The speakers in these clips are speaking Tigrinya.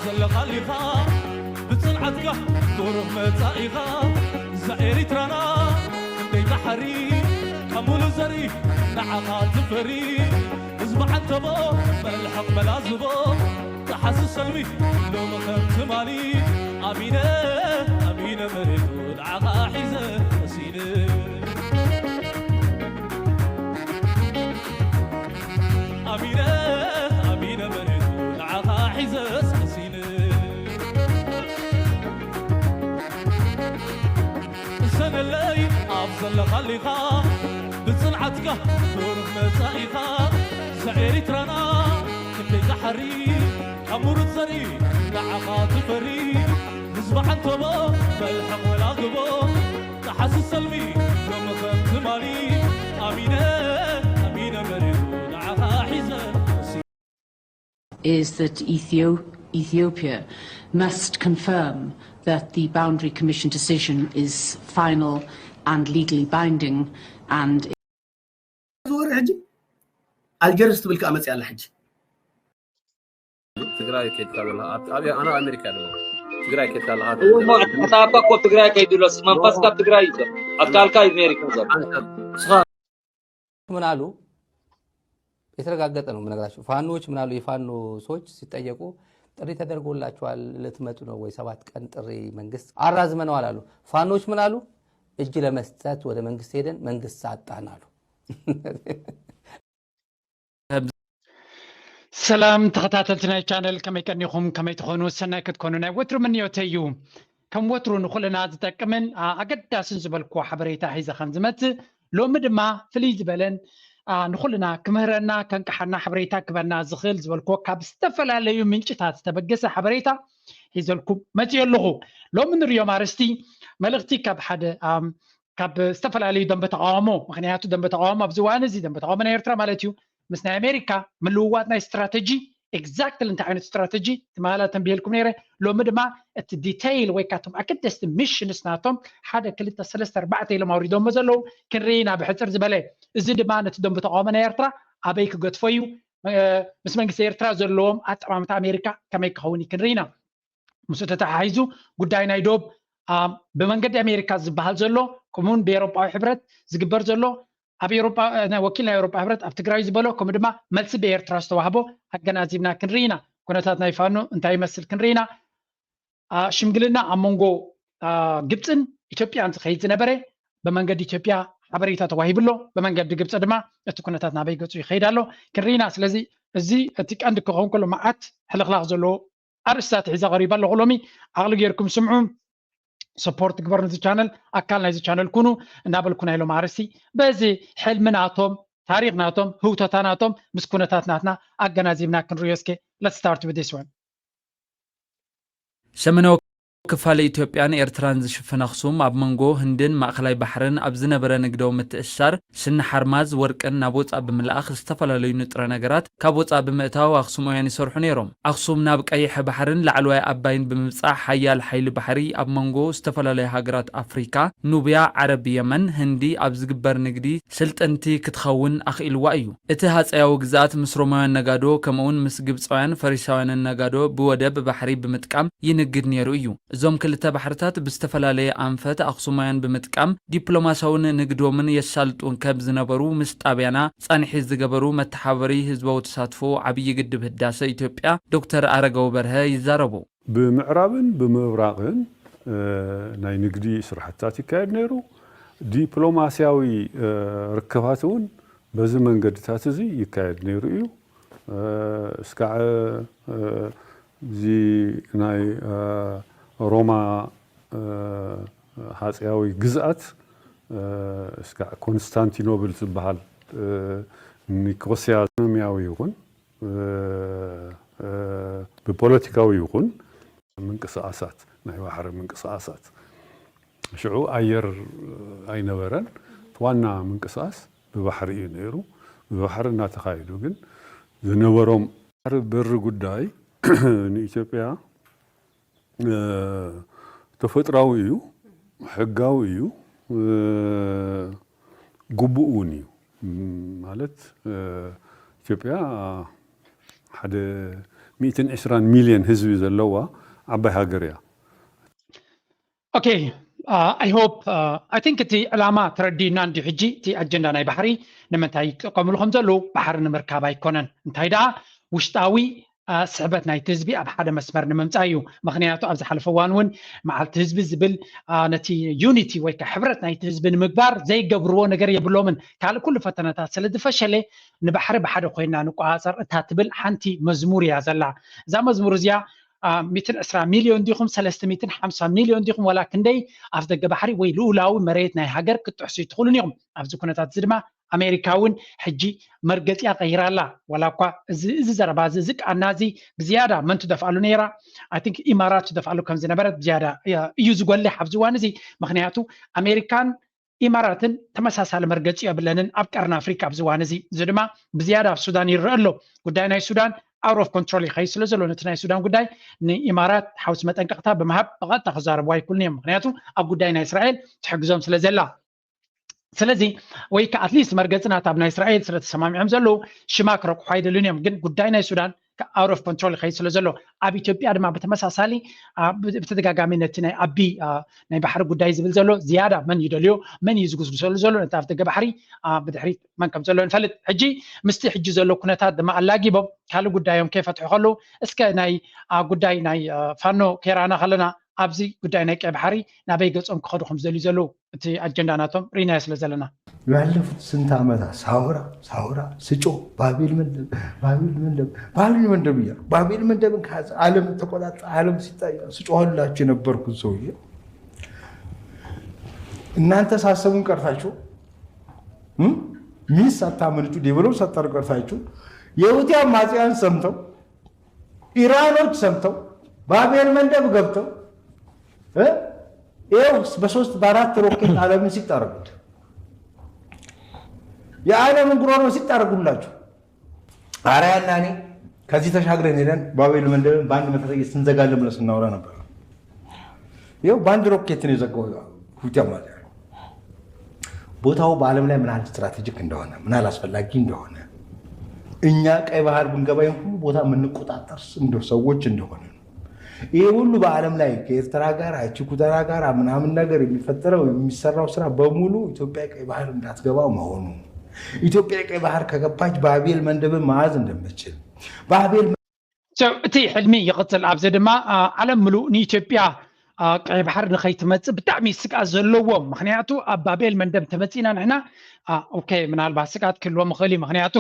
ዘለኻሊኻ ብጽንዓትካ ብሩህ መጻኢኻ እዛ ኤሪትራና ክንደይ ባሕሪ ካብ ሙሉ ዘርኢ ንዓኻ ትፈሪ ህዝቢ ዓንተቦ መልሕቕ መላዝቦ ተሓስብ ሰልሚ ሎሚ ከም ትማሊ ኣሚነ ኣሚነ መሬቱ ንዓኻ ሒዘ መሲነ ኣሚነ ኣሚነ መሬቱ ንዓኻ ሒዘ መሲነ እሰነለይ ኣብ ዘለኻሊኻ ብጽንዓትካ ብሩህ መጻኢኻ እዛ ኤሪትራና ክንደይ ዛሕሪ ካብ ሙሩት ዘርኢ ንዓኻ ትፈሪ ህዝቢ ዓንተቦ መልሕቕ መላግቦ ጸሓሲ ሰልሚ ሎሚ ከም ትማሊ ኣሚነ ኣሚነ መሪሩ ንዓኻ ሒዘ is that Ethio- Ethiopia must confirm that the Boundary Commission decision is final and legally binding and ዝወርሕ ሕጂ ኣልጀርስ ትብል ከዓ መፅያ ኣላ ሕጂ ትግራይ ከድካ ዘለካ ኣብ ኣነ ኣሜሪካ ኣለኩ ትግራይ ከድካ ኣለካ እሞ ኣተሓሳብካ እኮ ትግራይ ከይድሎስ መንፈስካ ኣብ ትግራይ እዩ ዘሎ ኣካልካ እዩ ኣሜሪካ ዘሎ ምን አሉ? የተረጋገጠ ነው የምነግራችሁ። ፋኖዎች ምን አሉ? የፋኖ ሰዎች ሲጠየቁ ጥሪ ተደርጎላችኋል ልትመጡ ነው ወይ? ሰባት ቀን ጥሪ መንግስት አራዝመነዋል አሉ። ፋኖዎች ምን አሉ? እጅ ለመስጠት ወደ መንግስት ሄደን መንግስት አጣን አሉ። ሰላም ተኸታተልቲ ናይ ቻነል ከመይ ቀኒኹም ከመይ ትኾኑ ሰናይ ክትኮኑ ናይ ወትሩ ምንዮተይ እዩ ከም ወትሩ ንኹልና ዝጠቅምን ኣገዳስን ዝበልክዎ ሓበሬታ ሒዘ ከም ዝመፅእ ሎሚ ድማ ፍልይ ዝበለን ንኹልና ክምህረና ከንቅሓና ሓበሬታ ክበና ዝኽእል ዝበልክዎ ካብ ዝተፈላለዩ ምንጭታት ዝተበገሰ ሓበሬታ ሒዘልኩም መፅዮ ኣለኹ ሎሚ ንሪኦም ኣርስቲ መልእኽቲ ካብ ሓደ ካብ ዝተፈላለዩ ደንበ ተቃውሞ ምክንያቱ ደንበ ተቃውሞ ኣብዚ ዋን እዚ ደንበ ተቃውሞ ናይ ኤርትራ ማለት እዩ ምስ ናይ ኣሜሪካ ምልውዋጥ ናይ ስትራተጂ exactly እንታይ ዓይነት ስትራተጂ ትማላ ተንብየልኩም ነይረ ሎሚ ድማ እቲ detail ወይ ካቶም ኣገደስቲ missions ናቶም ሓደ ክልተ ሰለስተ ኣርባዕተ ኢሎም ኣውሪዶሞ ዘለዉ ክንርኢ ኢና ብሕፅር ዝበለ እዚ ድማ ነቲ ደንበ ተቃውሞ ናይ ኤርትራ ኣበይ ክገድፎ እዩ ምስ መንግስቲ ኤርትራ ዘለዎም ኣጠማምታ ኣሜሪካ ከመይ ክኸውን እዩ ክንርኢ ኢና ምስኡ ተተሓሒዙ ጉዳይ ናይ ዶብ ብመንገዲ ኣሜሪካ ዝበሃል ዘሎ ከምኡውን ብኤሮጳዊ ሕብረት ዝግበር ዘሎ ኣብ ኤሮጳ ወኪል ናይ ኤሮጳ ሕብረት ኣብ ትግራይ ዝበሎ ከምኡ ድማ መልሲ ብኤርትራ ዝተዋህቦ ኣገናዚብና ክንርኢ ኢና ኩነታት ናይ ፋኖ እንታይ ይመስል ክንርኢ ኢና ሽምግልና ኣብ መንጎ ግብፅን ኢትዮጵያን ዝኸይድ ዝነበረ ብመንገዲ ኢትዮጵያ ሓበሬታ ተዋሂቡ ኣሎ ብመንገዲ ግብፂ ድማ እቲ ኩነታት ናበይ ገፁ ይኸይድ ኣሎ ክንርኢ ኢና ስለዚ እዚ እቲ ቀንዲ ክኸውን ከሎ መዓት ሕልኽላኽ ዘለዎ ኣርእስታት ሒዘ ቀሪበ ኣለኹ ሎሚ ዓቕሊ ጌርኩም ስምዑ support ግበሩ ነዚ ቻነል ኣካል ናይዚ ቻነል ኩኑ እናበልኩ ናይ ሎም ኣርእስቲ በዚ ሕልሚ ናቶም ታሪክ ናቶም ህውተታ ናቶም ምስ ኩነታት ናትና ኣገናዚብና ክንሪኦ እስከ let's start with this one ሰሜናዊ ክፋል ኢትዮጵያን ኤርትራን ዝሽፍን ኣኽሱም ኣብ መንጎ ህንድን ማእኸላይ ባሕርን ኣብ ዝነበረ ንግዳዊ ምትእስሳር ስኒ ሓርማዝ ወርቅን ናብ ወፃእ ብምልኣኽ ዝተፈላለዩ ንጥረ ነገራት ካብ ወፃእ ብምእታው ኣኽሱማውያን ይሰርሑ ነይሮም። ኣኽሱም ናብ ቀይሕ ባሕርን ላዕለዋይ ኣባይን ብምብፃሕ ሓያል ሓይሊ ባሕሪ ኣብ መንጎ ዝተፈላለዩ ሃገራት ኣፍሪካ፣ ኑብያ፣ ዓረብ፣ የመን፣ ህንዲ ኣብ ዝግበር ንግዲ ስልጥንቲ ክትኸውን ኣኽኢልዋ እዩ። እቲ ሃፀያዊ ግዝኣት ምስ ሮማውያን ነጋዶ ከምኡውን ምስ ግብፃውያን ፈሪሳውያንን ነጋዶ ብወደብ ባሕሪ ብምጥቃም ይንግድ ነይሩ እዩ። እዞም ክልተ ባሕርታት ብዝተፈላለየ ኣንፈት ኣኽሱማውያን ብምጥቃም ዲፕሎማሲያውን ንግዶምን የሳልጡ ከም ዝነበሩ ምስ ጣብያና ፃንሒት ዝገበሩ መተሓበሪ ህዝባዊ ተሳትፎ ዓብዪ ግድብ ህዳሰ ኢትዮጵያ ዶክተር ኣረጋዊ በርሀ ይዛረቡ። ብምዕራብን ብምብራቕን ናይ ንግዲ ስራሕትታት ይካየድ ነይሩ። ዲፕሎማሲያዊ ርክባት እውን በዚ መንገድታት እዚ ይካየድ ነይሩ እዩ። እስካዕ እዚ ናይ ሮማ ሃፀያዊ ግዝኣት እስካዕ ኮንስታንቲኖብል ዝበሃል ኒኮስያ ኢኮኖሚያዊ ይኹን ብፖለቲካዊ ይኹን ምንቅስቃሳት ናይ ባሕሪ ምንቅስቃሳት ሽዑ ኣየር ኣይነበረን። ዋና ምንቅስቃስ ብባሕሪ እዩ ነይሩ። ብባሕሪ እናተኻየዱ ግን ዝነበሮም በሪ ጉዳይ ንኢትዮጵያ ተፈጥራዊ እዩ፣ ሕጋዊ እዩ፣ ግቡእ እውን እዩ። ማለት ኢትዮጵያ ሓደ ሚእትን ዕስራን ሚልዮን ህዝቢ ዘለዋ ዓባይ ሃገር እያ። Okay, uh, I hope, uh, I think እቲ ዕላማ ተረዲእና እንዲ ሕጂ እቲ ኣጀንዳ ናይ ባሕሪ ንምንታይ ይጥቀምሉ ከም ዘለዉ ባሕሪ ንምርካብ ኣይኮነን፣ እንታይ ደኣ ውሽጣዊ ስሕበት ናይቲ ህዝቢ ኣብ ሓደ መስመር ንምምፃእ እዩ። ምክንያቱ ኣብ ዝሓለፈ እዋን እውን መዓልቲ ህዝቢ ዝብል ነቲ ዩኒቲ ወይ ከዓ ሕብረት ናይቲ ህዝቢ ንምግባር ዘይገብርዎ ነገር የብሎምን። ካልእ ኩሉ ፈተነታት ስለ ዝፈሸለ ንባሕሪ ብሓደ ኮይና ንቆፃፀር እታ ትብል ሓንቲ መዝሙር እያ ዘላ። እዛ መዝሙር እዚኣ ሚትን ዕስራ ሚልዮን ዲኹም ሰለስተ ሚትን ሓምሳ ሚልዮን ዲኹም ወላ ክንደይ ኣፍ ደገ ባሕሪ ወይ ልኡላዊ መሬት ናይ ሃገር ክትጥሕሱ ይትኽእሉን ኢኹም። ኣብዚ ኩነታት እዚ ድማ ኣሜሪካ እውን ሕጂ መርገፂኣ ቀይራ ኣላ። ዋላ እኳ እዚ እዚ ዘረባ እዚ እዚ ቃና እዚ ብዝያዳ መን ትደፍኣሉ ነይራ? I think ኢማራት ትደፍኣሉ ከም ዝነበረት ብዝያዳ እዩ ዝጎልሕ ኣብዚ እዋን እዚ። ምክንያቱ ኣሜሪካን ኢማራትን ተመሳሳሊ መርገፂ የብለንን ኣብ ቀርኒ ኣፍሪካ ኣብዚ እዋን እዚ። እዚ ድማ ብዝያዳ ኣብ ሱዳን ይረአ ኣሎ። ጉዳይ ናይ ሱዳን out of control ይኸይድ ስለ ዘሎ ነቲ ናይ ሱዳን ጉዳይ ንኢማራት ሓውሲ መጠንቀቕታ ብምሃብ ብቐጥታ ክዛረቡ ኣይክእሉን እዮም። ምክንያቱ ኣብ ጉዳይ ናይ እስራኤል ትሕግዞም ስለ ዘላ። ስለዚ ወይ ከዓ ኣትሊስት መርገፂ ናታ ኣብ ናይ እስራኤል ስለ ተሰማሚዖም ዘለዉ ሽማ ክረቁሑ ኣይደልን እዮም። ግን ጉዳይ ናይ ሱዳን out of control ይኸይድ ስለ ዘሎ ኣብ ኢትዮጵያ ድማ ብተመሳሳሊ ብተደጋጋሚ ነቲ ናይ ኣቢ ናይ ባሕሪ ጉዳይ ዝብል ዘሎ ዝያዳ መን ይደልዮ መን እዩ ዝጉስጉሰሉ ዘሎ ነቲ ኣፍ ደገ ባሕሪ ብድሕሪት መን ከም ዘሎ ንፈልጥ። ሕጂ ምስቲ ሕጂ ዘሎ ኩነታት ድማ ኣላጊቦም ካልእ ጉዳዮም ከይፈትሑ ከለዉ እስከ ናይ ጉዳይ ናይ ፋኖ ከይረኣና ከለና ኣብዚ ጉዳይ ናይ ቀይ ባሕሪ ናበይ ገጾም ክኸዱ ከም ዝደልዩ ዘለዉ እቲ ኣጀንዳ ናቶም ርኢናዮ ስለ ዘለና። ያለፉት ስንት ዓመታት ሳውራ ሳውራ ስጮ ባቢል መንደብ ባቢል መንደብ ባቢል መንደብ እያ ባቢል መንደብን ከዚ ዓለም ተቆጣጣ ዓለም ስጮኸላችሁ የነበርኩት ሰውዬ እናንተ ሳሰቡን ቀርታችሁ ሚስ ሳታመነጩ ዴቨሎፕ ሳታደርጉ ቀርታችሁ የሁቲ አማጽያን ሰምተው ኢራኖች ሰምተው ባቤል መንደብ ገብተው ይኸው በሶስት በአራት ሮኬት ዓለምን ሲጥ አደረጉት። የዓለምን ጉሮሮ ሲጥ አደረጉላችሁ። አራያና እኔ ከዚህ ተሻግረን ሄደን ባቤል መንደብን በአንድ መቶ ጥይት ስንዘጋለን ብለን ስናወራ ነበር። ይኸው በአንድ ሮኬት ነው የዘጋው ሁቲ አማጽያን። ቦታው በዓለም ላይ ምን ያህል ስትራቴጂክ እንደሆነ ምን ያህል አስፈላጊ እንደሆነ እኛ ቀይ ባህር ብንገባ ይህን ሁሉ ቦታ የምንቆጣጠር ሰዎች እንደሆነ ይህ ሁሉ በዓለም ላይ ከኤርትራ ጋር ችኩተራ ጋር ምናምን ነገር የሚፈጠረው የሚሰራው ስራ በሙሉ ኢትዮጵያ ቀይ ባህር እንዳትገባ መሆኑ ኢትዮጵያ ቀይ ባህር ከገባች ባቤል መንደብን መያዝ እንደምትችል ባቤል እቲ ሕልሚ ይቕፅል። ኣብዚ ድማ ዓለም ምሉእ ንኢትዮጵያ ቀይ ባሕሪ ንኸይትመፅእ ብጣዕሚ ስግኣት ዘለዎም። ምክንያቱ ኣብ ባቤል መንደብ ተመፂና ንሕና ኦኬ፣ ምናልባት ስግኣት ክህልዎም ይኽእል እዩ። ምክንያቱ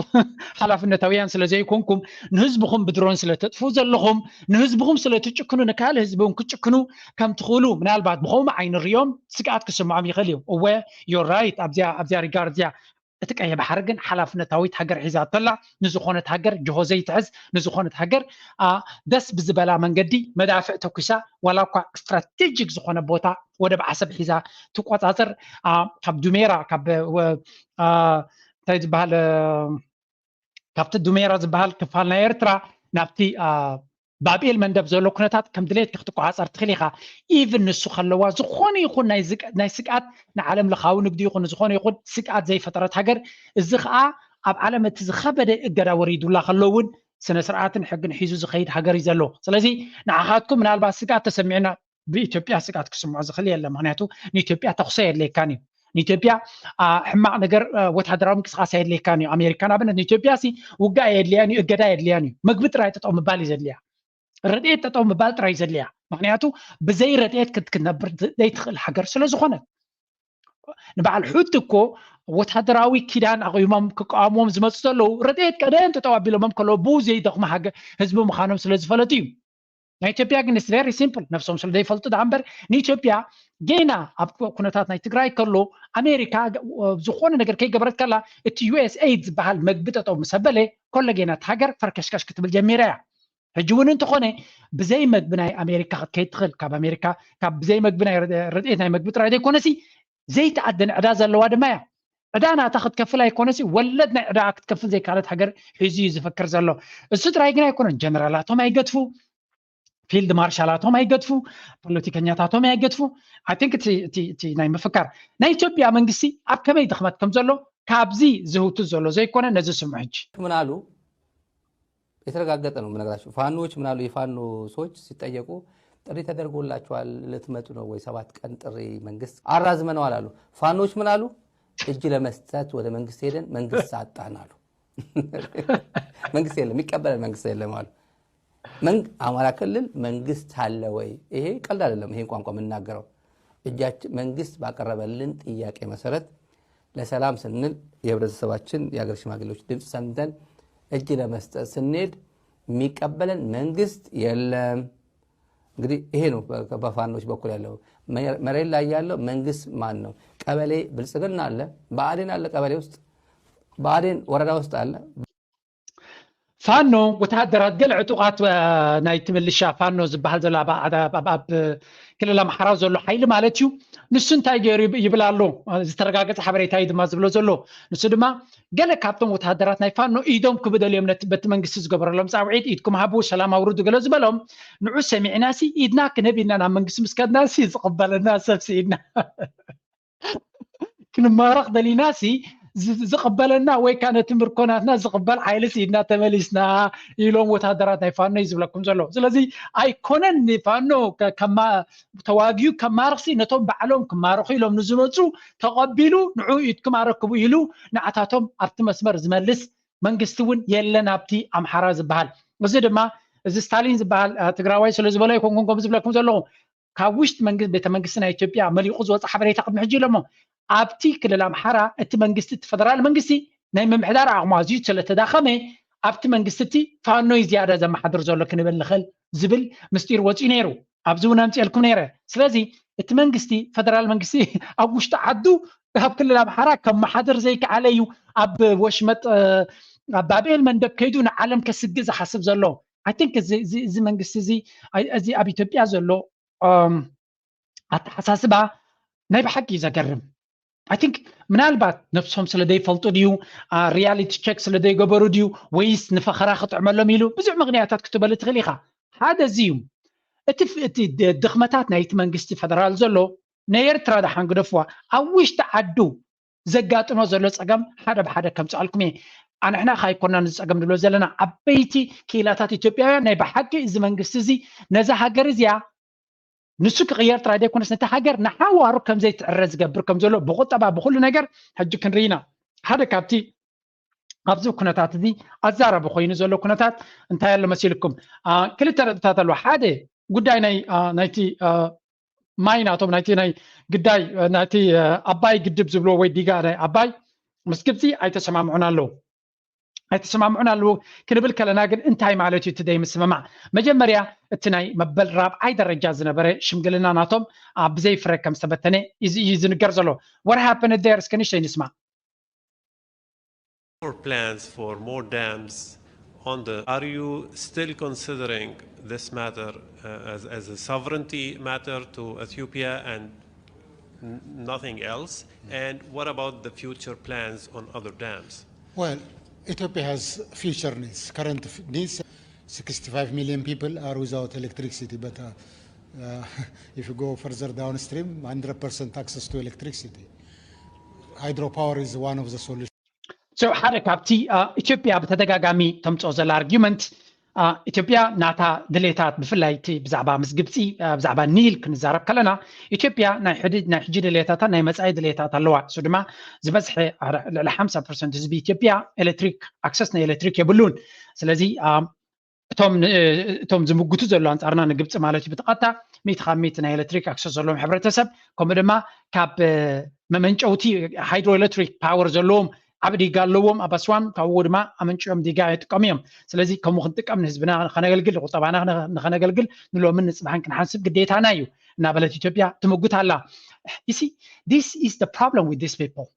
ሓላፍነታውያን ስለ ዘይኮንኩም ንህዝብኹም ብድሮን ስለ ተጥፍኡ ዘለኹም ንህዝብኹም ስለ ትጭክኑ ንካልእ ህዝቢ እውን ክጭክኑ ከም ትኽእሉ ምናልባት ብኸምኡ ዓይኒ ሪኦም ስግኣት ክስምዖም ይኽእል እዩ። እወ you're right ኣብዚኣ ኣብዚኣ ሪጋርድ እዚኣ እቲ ቀይሕ ባሕሪ ግን ሓላፍነታዊት ሃገር ሒዛቶ ኣላ። ንዝኾነት ሃገር ጅሆ ዘይትሕዝ ንዝኾነት ሃገር ደስ ብዝበላ መንገዲ መዳፍዕ ተኩሳ ዋላ እኳ ስትራቴጂክ ዝኾነ ቦታ ወደብ ዓሰብ ሒዛ ትቆፃፀር ካብ ዱሜራ ካብ እንታይ ዝበሃል ካብቲ ዱሜራ ዝበሃል ክፋል ናይ ኤርትራ ናብቲ ባብኤል መንደብ ዘሎ ኩነታት ከም ድሌትካ ክትቆፃፀር ትኽእል ኢኻ። ኢቭን ንሱ ከለዋ ዝኾነ ይኹን ናይ ስግኣት ንዓለም ለኻዊ ንግዲ ይኹን ዝኾነ ይኹን ስግኣት ዘይፈጠረት ሃገር እዚ ከዓ ኣብ ዓለም እቲ ዝኸበደ እገዳ ወሪዱላ ከሎ እውን ስነ ስርዓትን ሕግን ሒዙ ዝኸይድ ሃገር እዩ ዘሎ። ስለዚ ንዓኻትኩም ምናልባት ስግኣት ተሰሚዕና ብኢትዮጵያ ስግኣት ክስምዖ ዝኽእል የለን። ምክንያቱ ንኢትዮጵያ ተኹሲ ኣየድልየካን እዩ። ንኢትዮጵያ ሕማቕ ነገር ወታደራዊ ምንቅስቃስ ኣየድልየካን እዩ። ኣሜሪካ ንኣብነት ንኢትዮጵያ ሲ ውግእ ኣየድልያን እዩ፣ እገዳ ኣየድልያን እዩ። ምግቢ ጥራይ ጠጠው ምባል እዩ ዘድልያ። ረድኤት ጠጠው ምባል ጥራይ እዩ ዘድልያ። ምክንያቱ ብዘይ ረድኤት ክትነብር ዘይትኽእል ሃገር ስለ ዝኾነት። ንበዓል ሑቲ እኮ ወታደራዊ ኪዳን ኣቑሞም ክቃወምዎም ዝመፁ ዘለዉ ረድኤት ቀደም ጠጠው ኣቢሎሞም ከለዉ ብኡ ዘይደኽሙ ህዝቢ ምዃኖም ስለ ዝፈለጡ እዩ። ናይ ኢትዮጵያ ግን it's very simple ነብሶም ስለ ዘይፈልጡ ደኣ እምበር ንኢትዮጵያ ጌና ኣብ ኩነታት ናይ ትግራይ ከሎ ኣሜሪካ ዝኾነ ነገር ከይገበረት ከላ እቲ ዩኤስኤይድ ዝበሃል መግቢ ጠጠው ምስ ኣበለ ኮሎ ጌና እቲ ሃገር ፈርከሽከሽ ክትብል ጀሚራ እያ። ሕጂ እውን እንተኾነ ብዘይ መግቢ ናይ ኣሜሪካ ክትከይድ ትኽእል ካብ ኣሜሪካ ካብ ብዘይ መግቢ ናይ ረድኤት ናይ መግቢ ጥራይ ዘይኮነሲ ዘይተኣደን ዕዳ ዘለዋ ድማ እያ። ዕዳ ናታ ክትከፍል ኣይኮነሲ ወለድ ናይ ዕዳ ክትከፍል ዘይካለት ሃገር ሒዙ እዩ ዝፈክር ዘሎ። እሱ ጥራይ ግን ኣይኮነን ጀነራላቶም ኣይገድፉ ፊልድ ማርሻላቶም ኣይገድፉ ፖለቲከኛታቶም ኣይገድፉ I think እቲ ናይ ምፍካር ናይ ኢትዮጵያ መንግስቲ ኣብ ከመይ ድኽመት ከም ዘሎ ካብዚ ዝህውቱ ዘሎ ዘይኮነ ነዚ ስሙ ሕጂ ምናሉ የተረጋገጠ ነው የምነግራቸው። ፋኖዎች ምን አሉ? የፋኖ ሰዎች ሲጠየቁ ጥሪ ተደርጎላቸዋል፣ ልትመጡ ነው ወይ? ሰባት ቀን ጥሪ መንግስት አራዝመነዋል አሉ። ፋኖዎች ምን አሉ? እጅ ለመስጠት ወደ መንግስት ሄደን መንግስት አጣን አሉ። መንግስት የለም፣ የሚቀበለን መንግስት የለም አሉ። መንግ አማራ ክልል መንግስት አለ ወይ? ይሄ ቀልድ አይደለም። ይሄን ቋንቋ የምናገረው እጃችን መንግስት ባቀረበልን ጥያቄ መሰረት ለሰላም ስንል የህብረተሰባችን የሀገር ሽማግሌዎች ድምፅ ሰምተን እጅ ለመስጠት ስንሄድ የሚቀበለን መንግስት የለም። እንግዲህ ይሄ ነው በፋኖች በኩል ያለው። መሬት ላይ ያለው መንግስት ማን ነው? ቀበሌ ብልጽግና አለ፣ ብአዴን አለ፣ ቀበሌ ውስጥ ብአዴን ወረዳ ውስጥ አለ። ፋኖ ወተሃደራት ገለ ዕጡቓት ናይቲ ምልሻ ፋኖ ዝበሃል ዘሎ ኣብ ክልል ኣምሓራ ዘሎ ሓይሊ ማለት እዩ። ንሱ እንታይ ገይሩ ይብል ኣሎ? ዝተረጋገፀ ሓበሬታ እዩ ድማ ዝብሎ ዘሎ። ንሱ ድማ ገለ ካብቶም ወተሃደራት ናይ ፋኖ ኢዶም ክብደሉ እዮም ነቲ በቲ መንግስቲ ዝገበረሎም ፃውዒት ኢድኩም ሃቡ፣ ሰላም ኣውርዱ ገለ ዝበሎም ንዑ ሰሚዕናሲ ኢድና ክንህብ ኢድና ናብ መንግስቲ ምስ ከድናሲ ዝቕበለና ሰብ ስኢድና ክንማረኽ ደሊናሲ ዝቕበለና ወይ ከዓ ነቲ ምርኮናትና ዝቕበል ሓይሊ ስኢድና ተመሊስና ኢሎም ወታደራት ናይ ፋኖ እዩ ዝብለኩም ዘሎ። ስለዚ ኣይኮነን ፋኖ ተዋጊኡ ከማርኽሲ ነቶም ባዕሎም ክማርኹ ኢሎም ንዝመፁ ተቐቢሉ ንዑ ኢድኩም ኣረክቡ ኢሉ ንዓታቶም ኣብቲ መስመር ዝመልስ መንግስቲ እውን የለን ኣብቲ ኣምሓራ ዝበሃል። እዚ ድማ እዚ ስታሊን ዝበሃል ትግራዋይ ስለ ዝበሎ ኣይኮንኩን ከም ዝብለኩም ዘለኹ ካብ ውሽጢ መንግስቲ ቤተ መንግስቲ ናይ ኢትዮጵያ መሊቑ ዝወፀ ሓበሬታ ቅድሚ ሕጂ ኢሎሞ ኣብቲ ክልል ኣምሓራ እቲ መንግስቲ እቲ ፈደራል መንግስቲ ናይ ምምሕዳር ዓቕሙ ኣዝዩ ስለተዳኸመ ኣብቲ መንግስቲ እቲ ፋኖ እዩ ዝያዳ ዘመሓድር ዘሎ ክንብል ንኽእል ዝብል ምስጢር ወፂኡ ነይሩ። ኣብዚ እውን ኣምፅኤልኩም ነይረ። ስለዚ እቲ መንግስቲ ፈደራል መንግስቲ ኣብ ውሽጢ ዓዱ ኣብ ክልል ኣምሓራ ከመሓድር ዘይከኣለ እዩ ኣብ ወሽመጥ ኣብ ባብኤል መንደብ ከይዱ ንዓለም ከስግእ ዝሓስብ ዘሎ። I think እዚ መንግስቲ እዚ ኣብ ኢትዮጵያ ዘሎ ኣተሓሳስባ ናይ ብሓቂ እዩ ዘገርም። I think ምናልባት ነብሶም ስለ ዘይፈልጡ ድዩ፣ reality check ስለ ዘይገበሩ ድዩ፣ ወይስ ንፈኸራ ክጥዕመሎም ኢሉ ብዙሕ ምኽንያታት ክትበል ትኽእል ኢኻ። ሓደ እዚ እዩ። እቲ ድኽመታት ናይቲ መንግስቲ ፈደራል ዘሎ ናይ ኤርትራ ደሓን ግደፍዋ ኣብ ውሽጢ ዓዱ ዘጋጥሞ ዘሎ ፀገም ሓደ ብሓደ ከምፅኣልኩም እየ። ኣንሕና ከ ኣይኮናን እዚ ፀገም ንብሎ ዘለና፣ ዓበይቲ ክኢላታት ኢትዮጵያውያን ናይ ብሓቂ እዚ መንግስቲ እዚ ነዛ ሃገር እዚኣ ንሱ ክቕየር ጥራይ ዘይኮነስ ነቲ ሃገር ንሓዋሩ ከምዘይትዕረ ዝገብር ከም ዘሎ ብቁጠባ ብኩሉ ነገር ሕጂ ክንርኢ ኢና። ሓደ ካብቲ ኣብዚ ኩነታት እዚ ኣዛራቢ ኮይኑ ዘሎ ኩነታት እንታይ ኣሎ መሲልኩም? ክልተ ነጥብታት ኣለዎ። ሓደ ጉዳይ ናይ ናይቲ ማይ ናቶም ናይቲ ናይ ግዳይ ናይቲ ኣባይ ግድብ ዝብልዎ ወይ ዲጋ ናይ ኣባይ ምስ ግብፂ ኣይተሰማምዑን ኣለዉ ኣይተሰማምዑን ኣለዉ ክንብል ከለና ግን እንታይ ማለት እዩ እቲ ዘይምስምማዕ? መጀመርያ እቲ ናይ መበል ራብዓይ ደረጃ ዝነበረ ሽምግልና ናቶም ብዘይ ፍረ ከም ዝተበተነ እዩ ዝንገር ዘሎ። What happened there? እስከ ንእሽተይ ንስማዕ። More plans for more dams on the, are you still considering this matter uh, as, as a sovereignty matter to Ethiopia and nothing else? And what about the future plans on other dams? Well, Ethiopia has future needs. Current needs, sixty-five million people are without electricity, but uh, uh, if you go further downstream, one hundred percent access to electricity. Hydropower is one of the solutions. So ሓደ ካብቲ ኢትዮጵያ ብተደጋጋሚ ተምፅኦ ዘላ argument ኢትዮጵያ ናታ ድሌታት ብፍላይ እቲ ብዛዕባ ምስ ግብፂ ብዛዕባ ኒል ክንዛረብ ከለና ኢትዮጵያ ናይ ሕጂ ድሌታታ ናይ መፃኢ ድሌታት ኣለዋ። እሱ ድማ ዝበዝሐ ልዕሊ ሓምሳ ፐርሰንት ህዝቢ ኢትዮጵያ ኤሌክትሪክ access ናይ ኤሌክትሪክ የብሉን። ስለዚ እቶም ዝምጉቱ ዘለዉ ኣንፃርና ንግብፂ ማለት እዩ ብትቐጥታ ሚእቲ ካብ ሚእቲ ናይ ኤሌክትሪክ access ዘለዎም ሕብረተሰብ ከምኡ ድማ ካብ መመንጨውቲ hydroelectric power ዘለዎም ዓብ ዲጋ ኣለዎም ኣብ ኣስዋን ካብኡ ድማ ኣመንጭኦም ዲጋ ይጥቀሙ እዮም። ስለዚ ከምኡ ክንጥቀም ንህዝብና ንኸነገልግል ንቁጠባና ንኸነገልግል ንሎምን ንፅባሕን ክንሓስብ ግዴታና እዩ እናበለት ኢትዮጵያ ትምጉት ኣላ። You see, this is the problem with these people.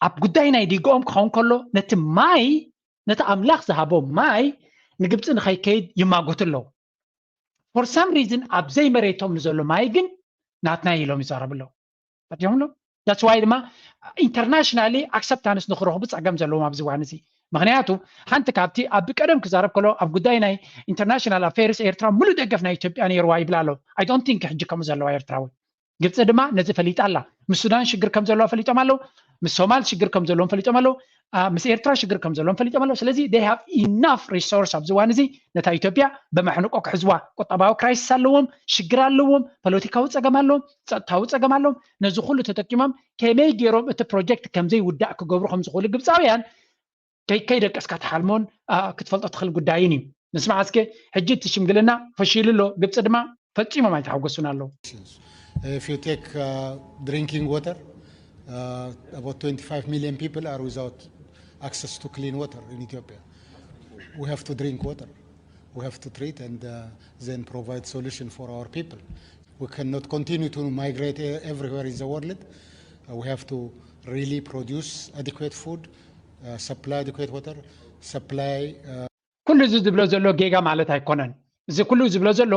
ኣብ ጉዳይ ናይ ዲግኦም ክኸውን ከሎ ነቲ ማይ ነቲ ኣምላኽ ዝሃቦም ማይ ንግብፂ ንኸይከይድ ይማጎቱ ኣለዉ። For some reason ኣብ ዘይመሬቶም ንዘሎ ማይ ግን ናትና ኢሎም ይዛረቡ ኣለዉ። ፈቲሖም ኣሎ that's why ድማ internationally acceptance ንክረኽቡ ፀገም ዘለዎም ኣብዚ እዋን እዚ። ምክንያቱ ሓንቲ ካብቲ ኣብ ቀደም ክዛረብ ከሎ ኣብ ጉዳይ ናይ international affairs ኤርትራ ሙሉእ ደገፍ ናይ ኢትዮጵያ ነይርዋ ይብል ኣሎ። I don't think ሕጂ ከምኡ ዘለዋ ኤርትራዊ ግብፂ ድማ ነዚ ፈሊጣ ኣላ። ምስ ሱዳን ሽግር ከም ዘለዋ ፈሊጦም ኣለዉ። ምስ ሶማል ሽግር ከም ዘለዎም ፈሊጦም ኣለዉ። ምስ ኤርትራ ሽግር ከም ዘለዎም ፈሊጦም ኣለዉ። ስለዚ they have enough resource ኣብዚ እዋን እዚ ነታ ኢትዮጵያ ብመሕንቆ ክሕዝዋ። ቁጠባዊ ክራይሲስ ኣለዎም፣ ሽግር ኣለዎም፣ ፖለቲካዊ ፀገም ኣለዎም፣ ፀጥታዊ ፀገም ኣለዎም። ነዚ ኩሉ ተጠቂሞም ከመይ ገይሮም እቲ ፕሮጀክት ከም ዘይውዳእ ክገብሩ ከም ዝኽእሉ ግብፃውያን ከይደቀስካ ትሓልሞን ክትፈልጦ ትኽእል ጉዳይን እዩ። ንስማዕ እስከ፣ ሕጂ እቲ ሽምግልና ፈሺሉ ኣሎ፣ ግብፂ ድማ ፈፂሞም ኣይተሓጎሱን ኣለዉ። If you take uh, drinking water, uh, about twenty-five million people are without access to clean water in Ethiopia. We have to drink water. We have to treat and uh, then provide solution for our people. We cannot continue to migrate everywhere in the world. Uh, we have to really produce adequate food, uh, supply adequate water, supply uh, ኩሉ እዚ ዝብሎ ዘሎ ጌጋ ማለት ኣይኮነን። እዚ ኩሉ ዝብሎ ዘሎ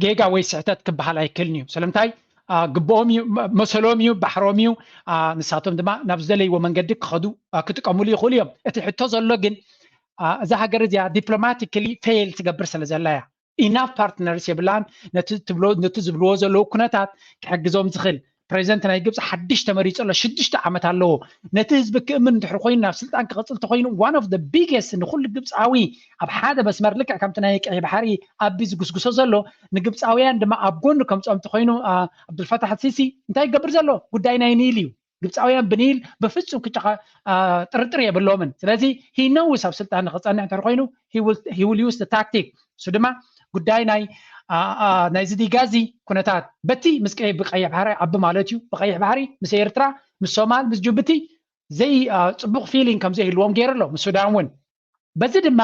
ጌጋ ወይ ስሕተት ክበሃል ኣይክእልን እዩ። ስለምንታይ? ግብኦም እዩ፣ መሰሎም እዩ፣ ባሕሮም እዩ። ንሳቶም ድማ ናብ ዝደለይዎ መንገዲ ክኸዱ ክጥቀምሉ ይኽእሉ እዮም። እቲ ሕቶ ዘሎ ግን እዛ ሃገር እዚኣ diplomatically fail ትገብር ስለ ዘላ እያ። Enough partners የብላን ነቲ ዝብልዎ ዘለዉ ኩነታት ክሕግዞም ዝኽእል። ፕሬዚደንት ናይ ግብፂ ሓድሽ ተመሪፁ ኣሎ፣ ሽዱሽተ ዓመት ኣለዎ። ነቲ ህዝቢ ክእምን እንድሕር ኮይኑ ናብ ስልጣን ክቕፅል ተኮይኑ one of the biggest ንኩሉ ግብፃዊ ኣብ ሓደ መስመር ልክዕ ከምቲ ናይ ቀይ ባሕሪ ኣቢ ዝጉስጉሶ ዘሎ ንግብፃውያን ድማ ኣብ ጎኑ ከምፅኦም ተኮይኑ ኣብዱልፈታሕ ሲሲ እንታይ ይገብር ዘሎ? ጉዳይ ናይ ኒል እዩ። ግብፃውያን ብኒል በፍፁም ክጨኻ ጥርጥር የብሎምን። ስለዚ he knows ኣብ ስልጣን ንክፀንሕ እንድሕር ኮይኑ he will use the tactic። እሱ ድማ ጉዳይ ናይ ናይዚ ዲጋ እዚ ኩነታት በቲ ምስ ብቀይሕ ባሕሪ ዓቢ ማለት እዩ። ብቀይሕ ባሕሪ ምስ ኤርትራ ምስ ሶማል ምስ ጅቡቲ ዘይ ጽቡቕ feeling ከም ዘይህልዎም ገይሩ ኣሎ። ምስ ሱዳን እውን በዚ ድማ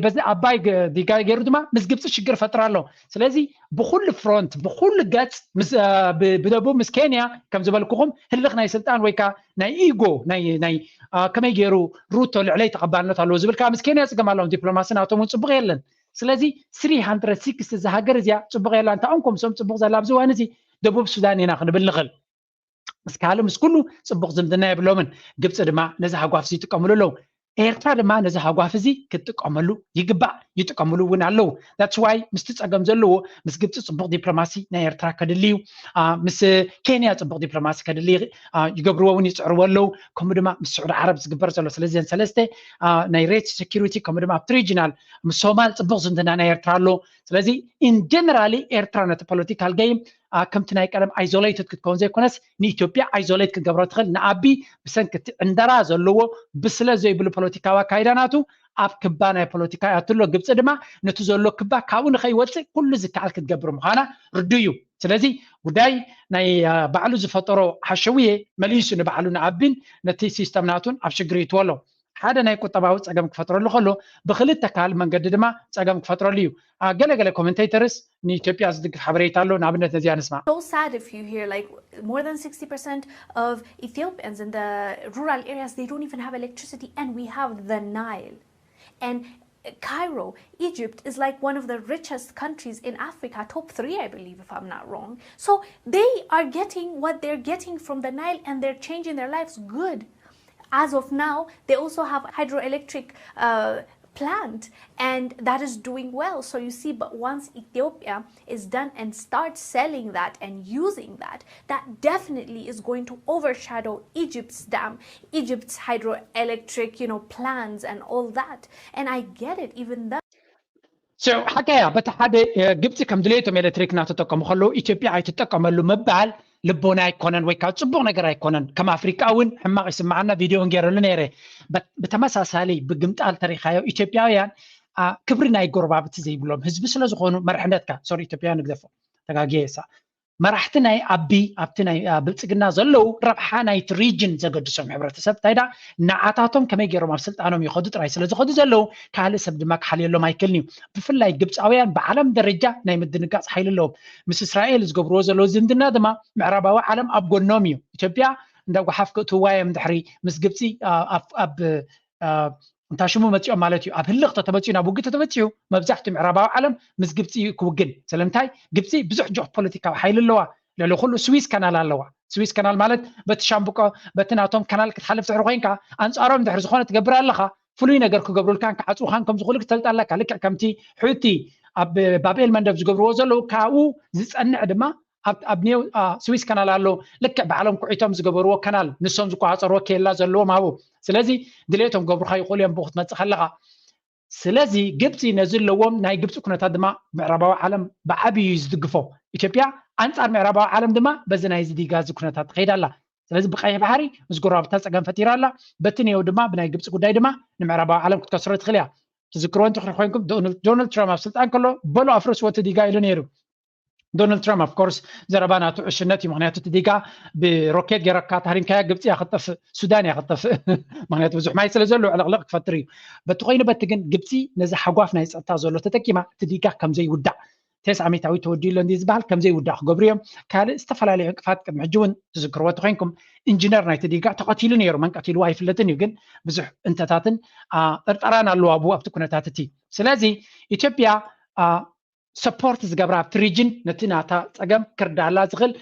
በዚ ዓባይ ዲጋ ገይሩ ድማ ምስ ግብፂ ሽግር ፈጥራ ኣሎ። ስለዚ ብኩሉ front ብኩሉ ገፅ ብደቡብ ምስ ኬንያ ከም ዝበልኩኹም ህልኽ ናይ ስልጣን ወይ ከዓ ናይ ኢጎ ናይ ከመይ ገይሩ ሩቶ ልዕለይ ተቐባልነት ኣለዎ ዝብል ከዓ ምስ ኬንያ ፅገም ኣለዎም። ዲፕሎማሲ ናቶም እውን ፅቡቕ የለን። ስለዚ three hundred sixty እዛ ሃገር እዚኣ ፅቡቕ የላ። እንታኦም ኮምሶም ፅቡቕ ዘላ ኣብዚ እዋን እዚ ደቡብ ሱዳን ኢና ክንብል ንኽእል። ምስ ካልእ ምስ ኩሉ ፅቡቕ ዝምድና የብሎምን። ግብፂ ድማ ነዚ ሃጓፍ እዚ ይጥቀምሉ ኣለዉ። ኤርትራ ድማ ነዚ ሃጓፍ እዚ ክትጥቀመሉ ይግባእ፣ ይጥቀምሉ እውን ኣለዉ። That's why ምስቲ ፀገም ዘለዎ ምስ ግብፂ ፅቡቕ ዲፕሎማሲ ናይ ኤርትራ ከድሊ እዩ። ምስ ኬንያ ፅቡቕ ዲፕሎማሲ ከድሊ ይገብርዎ እውን ይፅዕርዎ ኣለዉ። ከምኡ ድማ ምስ ስዑዲ ዓረብ ዝግበር ዘሎ ስለዚን ሰለስተ ናይ rate security ከምኡ ድማ ኣብቲ regional ምስ ሶማል ፅቡቕ ዝምድና ናይ ኤርትራ ኣሎ። ስለዚ in generally ኤርትራ ነቲ political game ከምቲ ናይ ቀደም isolated ክትከውን ዘይኮነስ ንኢትዮጵያ isolate ክትገብሮ ትኽእል። ንኣቢ ብሰንኪ እቲ ዕንደራ ዘለዎ ብስለት ዘይብሉ ፖለቲካዊ ኣካይዳ ናቱ ኣብ ክባ ናይ ፖለቲካ ያትሎ። ግብፂ ድማ ነቲ ዘሎ ክባ ካብኡ ንኸይወፅእ ኩሉ ዝከኣል ክትገብር ምዃና ርዱ እዩ። ስለዚ ጉዳይ ናይ ባዕሉ ዝፈጠሮ ሓሸውየ መሊሱ ንባዕሉ ንኣቢን ነቲ ሲስተም ናቱን ኣብ ሽግር ይትወሎ። ሓደ ናይ ቁጠባዊ ፀገም ክፈጥረሉ ከሎ ብክልተ ካልእ መንገዲ ድማ ፀገም ክፈጥረሉ እዩ። ገለገለ commentators ንኢትዮጵያ ዝድግፍ ሓበሬታ ኣሎ። ንኣብነት ነዚኣ ንስማ። So sad if you hear like more than sixty percent of Ethiopians in the rural areas, they don't even have electricity, and we have the Nile. And Cairo, Egypt is like one of the richest countries in Africa, top three, I believe, if I'm not wrong. So they are getting what they're getting from the Nile and they're changing their lives. Good. As of now, they also have hydroelectric uh, plant, and that is doing well. So you see, but once Ethiopia is done and start selling that and using that, that definitely is going to overshadow Egypt's dam, Egypt's hydroelectric, you know, plants and all that. And I get it, even though ሓቀያ በቲ ሓደ ግብፂ ከም ድሌቶም ኤሌክትሪክ እናተጠቀሙ ከለዉ ኢትዮጵያ ኣይትጠቀመሉ ምባል ልቦና ኣይኮነን ወይ ከዓ ፅቡቕ ነገር ኣይኮነን። ከም ኣፍሪቃ እውን ሕማቕ ይስምዓና። ቪድዮ እውን ገይረሉ ነይረ። ብተመሳሳሊ ብግምጣል ተሪኻዮ ኢትዮጵያውያን ክብሪ ናይ ጎረባብቲ ዘይብሎም ህዝቢ ስለዝኾኑ መርሕነትካ ሶሪ ኢትዮጵያውያን ንግደፎ ተጋግየ እሳ መራሕቲ ናይ ኣቢ ኣብቲ ናይ ብልፅግና ዘለዉ ረብሓ ናይቲ region ዘገድሶም ሕብረተሰብ እንታይ ዳ ንዓታቶም ከመይ ገይሮም ኣብ ስልጣኖም ይኸዱ ጥራይ ስለዝኸዱ ዘለዉ ካልእ ሰብ ድማ ክሓልየሎም ኣይክእልን እዩ። ብፍላይ ግብፃውያን ብዓለም ደረጃ ናይ ምድንጋፅ ሓይሊ ኣለዎም። ምስ እስራኤል ዝገብርዎ ዘለዉ ዝምድና ድማ ምዕራባዊ ዓለም ኣብ ጎኖም እዩ። ኢትዮጵያ እንዳ ጓሓፍ ክእትውዋ እዮም ድሕሪ ምስ ግብፂ ኣብ እንታ ሽሙ መፂኦም ማለት እዩ። ኣብ ህልኽ ተተመፂኡ ናብ ውግእ ተተመፂኡ መብዛሕትኡ ምዕራባዊ ዓለም ምስ ግብፂ እዩ ክውግን። ስለምንታይ ግብፂ ብዙሕ ጆ ፖለቲካዊ ሓይሊ ኣለዋ። ልዕሊ ኩሉ ስዊዝ ካናል ኣለዋ። ስዊዝ ካናል ማለት በቲ ሻምብቆ በቲ ናቶም ካናል ክትሓልፍ ትሕሪ ኮይንካ ኣንፃሮም ድሕሪ ዝኾነ ትገብር ኣለኻ ፍሉይ ነገር ክገብሩልካን ክዓፅውኻን ከም ዝኽእሉ ክትፈልጥ ኣለካ። ልክዕ ከምቲ ሑቲ ኣብ ባብኤል መንደብ ዝገብርዎ ዘለዉ ካብኡ ዝፀንዕ ድማ ኣብ ኒው ስዊስ ካናል ኣሎ። ልክዕ ባዕሎም ኩዒቶም ዝገበርዎ ካናል፣ ንሶም ዝቆፃፀርዎ ኬላ ዘለዎም ኣብኡ። ስለዚ ድሌቶም ገብሩካ ይኽእሉ እዮም ብኡ ክትመፅእ ከለካ። ስለዚ ግብፂ ነዚ ኣለዎም። ናይ ግብፂ ኩነታት ድማ ምዕራባዊ ዓለም ብዓብዩ እዩ ዝድግፎ። ኢትዮጵያ ኣንፃር ምዕራባዊ ዓለም ድማ በዚ ናይዚ ዲጋ እዚ ኩነታት ትኸይድ ኣላ። ስለዚ ብቀይሕ ባሕሪ ምስ ጎረባብታ ፀገም ፈጢራ ኣላ። በቲ ኔው ድማ ብናይ ግብፂ ጉዳይ ድማ ንምዕራባዊ ዓለም ክትከስሮ ትኽእል እያ። ትዝክርዎ እንተ ኮይንኩም ዶናልድ ትራምፕ ኣብ ስልጣን ከሎ በሉ ኣፍርስዎ እቲ ዲጋ ኢሉ ነይሩ። ዶናልድ ትራምፕ ኦፍኮርስ ዘረባ ናቱ ዕሽነት እዩ። ምክንያቱ እቲ ዲጋ ብሮኬት ገይረካ ታሪምካያ ግብፂ እያ ክጠፍእ፣ ሱዳን እያ ክጠፍእ። ምክንያቱ ብዙሕ ማይ ስለ ዘሎ ዕልቕልቕ ክፈጥር እዩ። በቲ ኮይኑ በቲ ግን ግብፂ ነዚ ሓጓፍ ናይ ፀጥታ ዘሎ ተጠቂማ እቲ ዲጋ ከምዘይውዳእ ቴስ ዓመታዊ ተወዲኡ ኣሎ እንዲ ዝበሃል ከምዘይውዳእ ክገብሩ እዮም። ካልእ ዝተፈላለዩ ዕንቅፋት ቅድሚ ሕጂ እውን ትዝክርዎ ተኮይንኩም ኢንጂነር ናይቲ ዲጋ ተቐቲሉ ነይሩ። መን ቀቲልዎ ኣይፍለጥን እዩ፣ ግን ብዙሕ እንተታትን ጥርጠራን ኣለዋ ብኡ ኣብቲ ኩነታት እቲ። ስለዚ ኢትዮጵያ ሰፖርት ዝገብራ ኣብቲ ሪጅን ነቲ ናታ ፀገም ክርዳላ ዝኽእል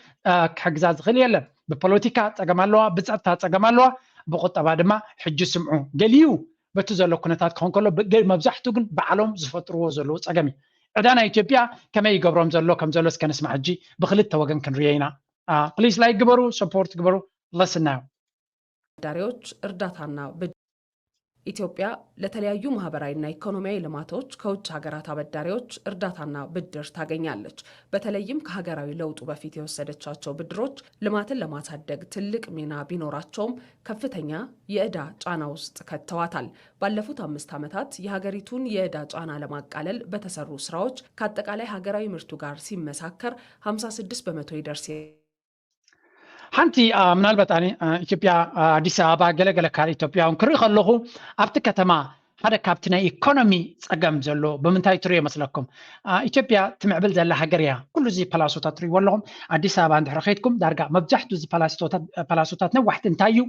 ክሕግዛ ዝኽእል የለን። ብፖለቲካ ፀገም ኣለዋ፣ ብፀጥታ ፀገም ኣለዋ፣ ብቁጠባ ድማ ሕጂ ስምዑ ገሊኡ በቲ ዘሎ ኩነታት ክኸውን ከሎ መብዛሕቱ ግን ባዕሎም ዝፈጥርዎ ዘለዉ ፀገም እዩ። ዕዳ ናይ ኢትዮጵያ ከመይ ይገብሮም ዘሎ ከም ዘሎ እስከ ንስማዕ። ሕጂ ብክልተ ወገን ክንርዮ ኢና። ፕሊስ ላይክ ግበሩ፣ ሰፖርት ግበሩ። ለስናዮ አበዳሪዎች እርዳታና ብድ- ኢትዮጵያ ለተለያዩ ማህበራዊና ኢኮኖሚያዊ ልማቶች ከውጭ ሀገራት አበዳሪዎች እርዳታና ብድር ታገኛለች። በተለይም ከሀገራዊ ለውጡ በፊት የወሰደቻቸው ብድሮች ልማትን ለማሳደግ ትልቅ ሚና ቢኖራቸውም ከፍተኛ የዕዳ ጫና ውስጥ ከተዋታል። ባለፉት አምስት ዓመታት የሀገሪቱን የዕዳ ጫና ለማቃለል በተሰሩ ስራዎች ከአጠቃላይ ሀገራዊ ምርቱ ጋር ሲመሳከር ሀምሳ ስድስት በመቶ ይደርስ ሓንቲ ምናልባት ኣነ ኢትዮጵያ ኣዲስ ኣበባ ገለገለ ካልእ ኢትዮጵያ እውን ክርኢ ከለኹ ኣብቲ ከተማ ሓደ ካብቲ ናይ ኢኮኖሚ ፀገም ዘሎ ብምንታይ ትሪኦ ይመስለኩም? ኢትዮጵያ ትምዕብል ዘላ ሃገር እያ። ኩሉ እዚ ፓላሶታት ትሪእዎ ኣለኹም። ኣዲስ ኣበባ እንድሕሪ ከይድኩም ዳርጋ መብዛሕቱ እዚ ፓላሶታት ነዋሕቲ እንታይ እዩ?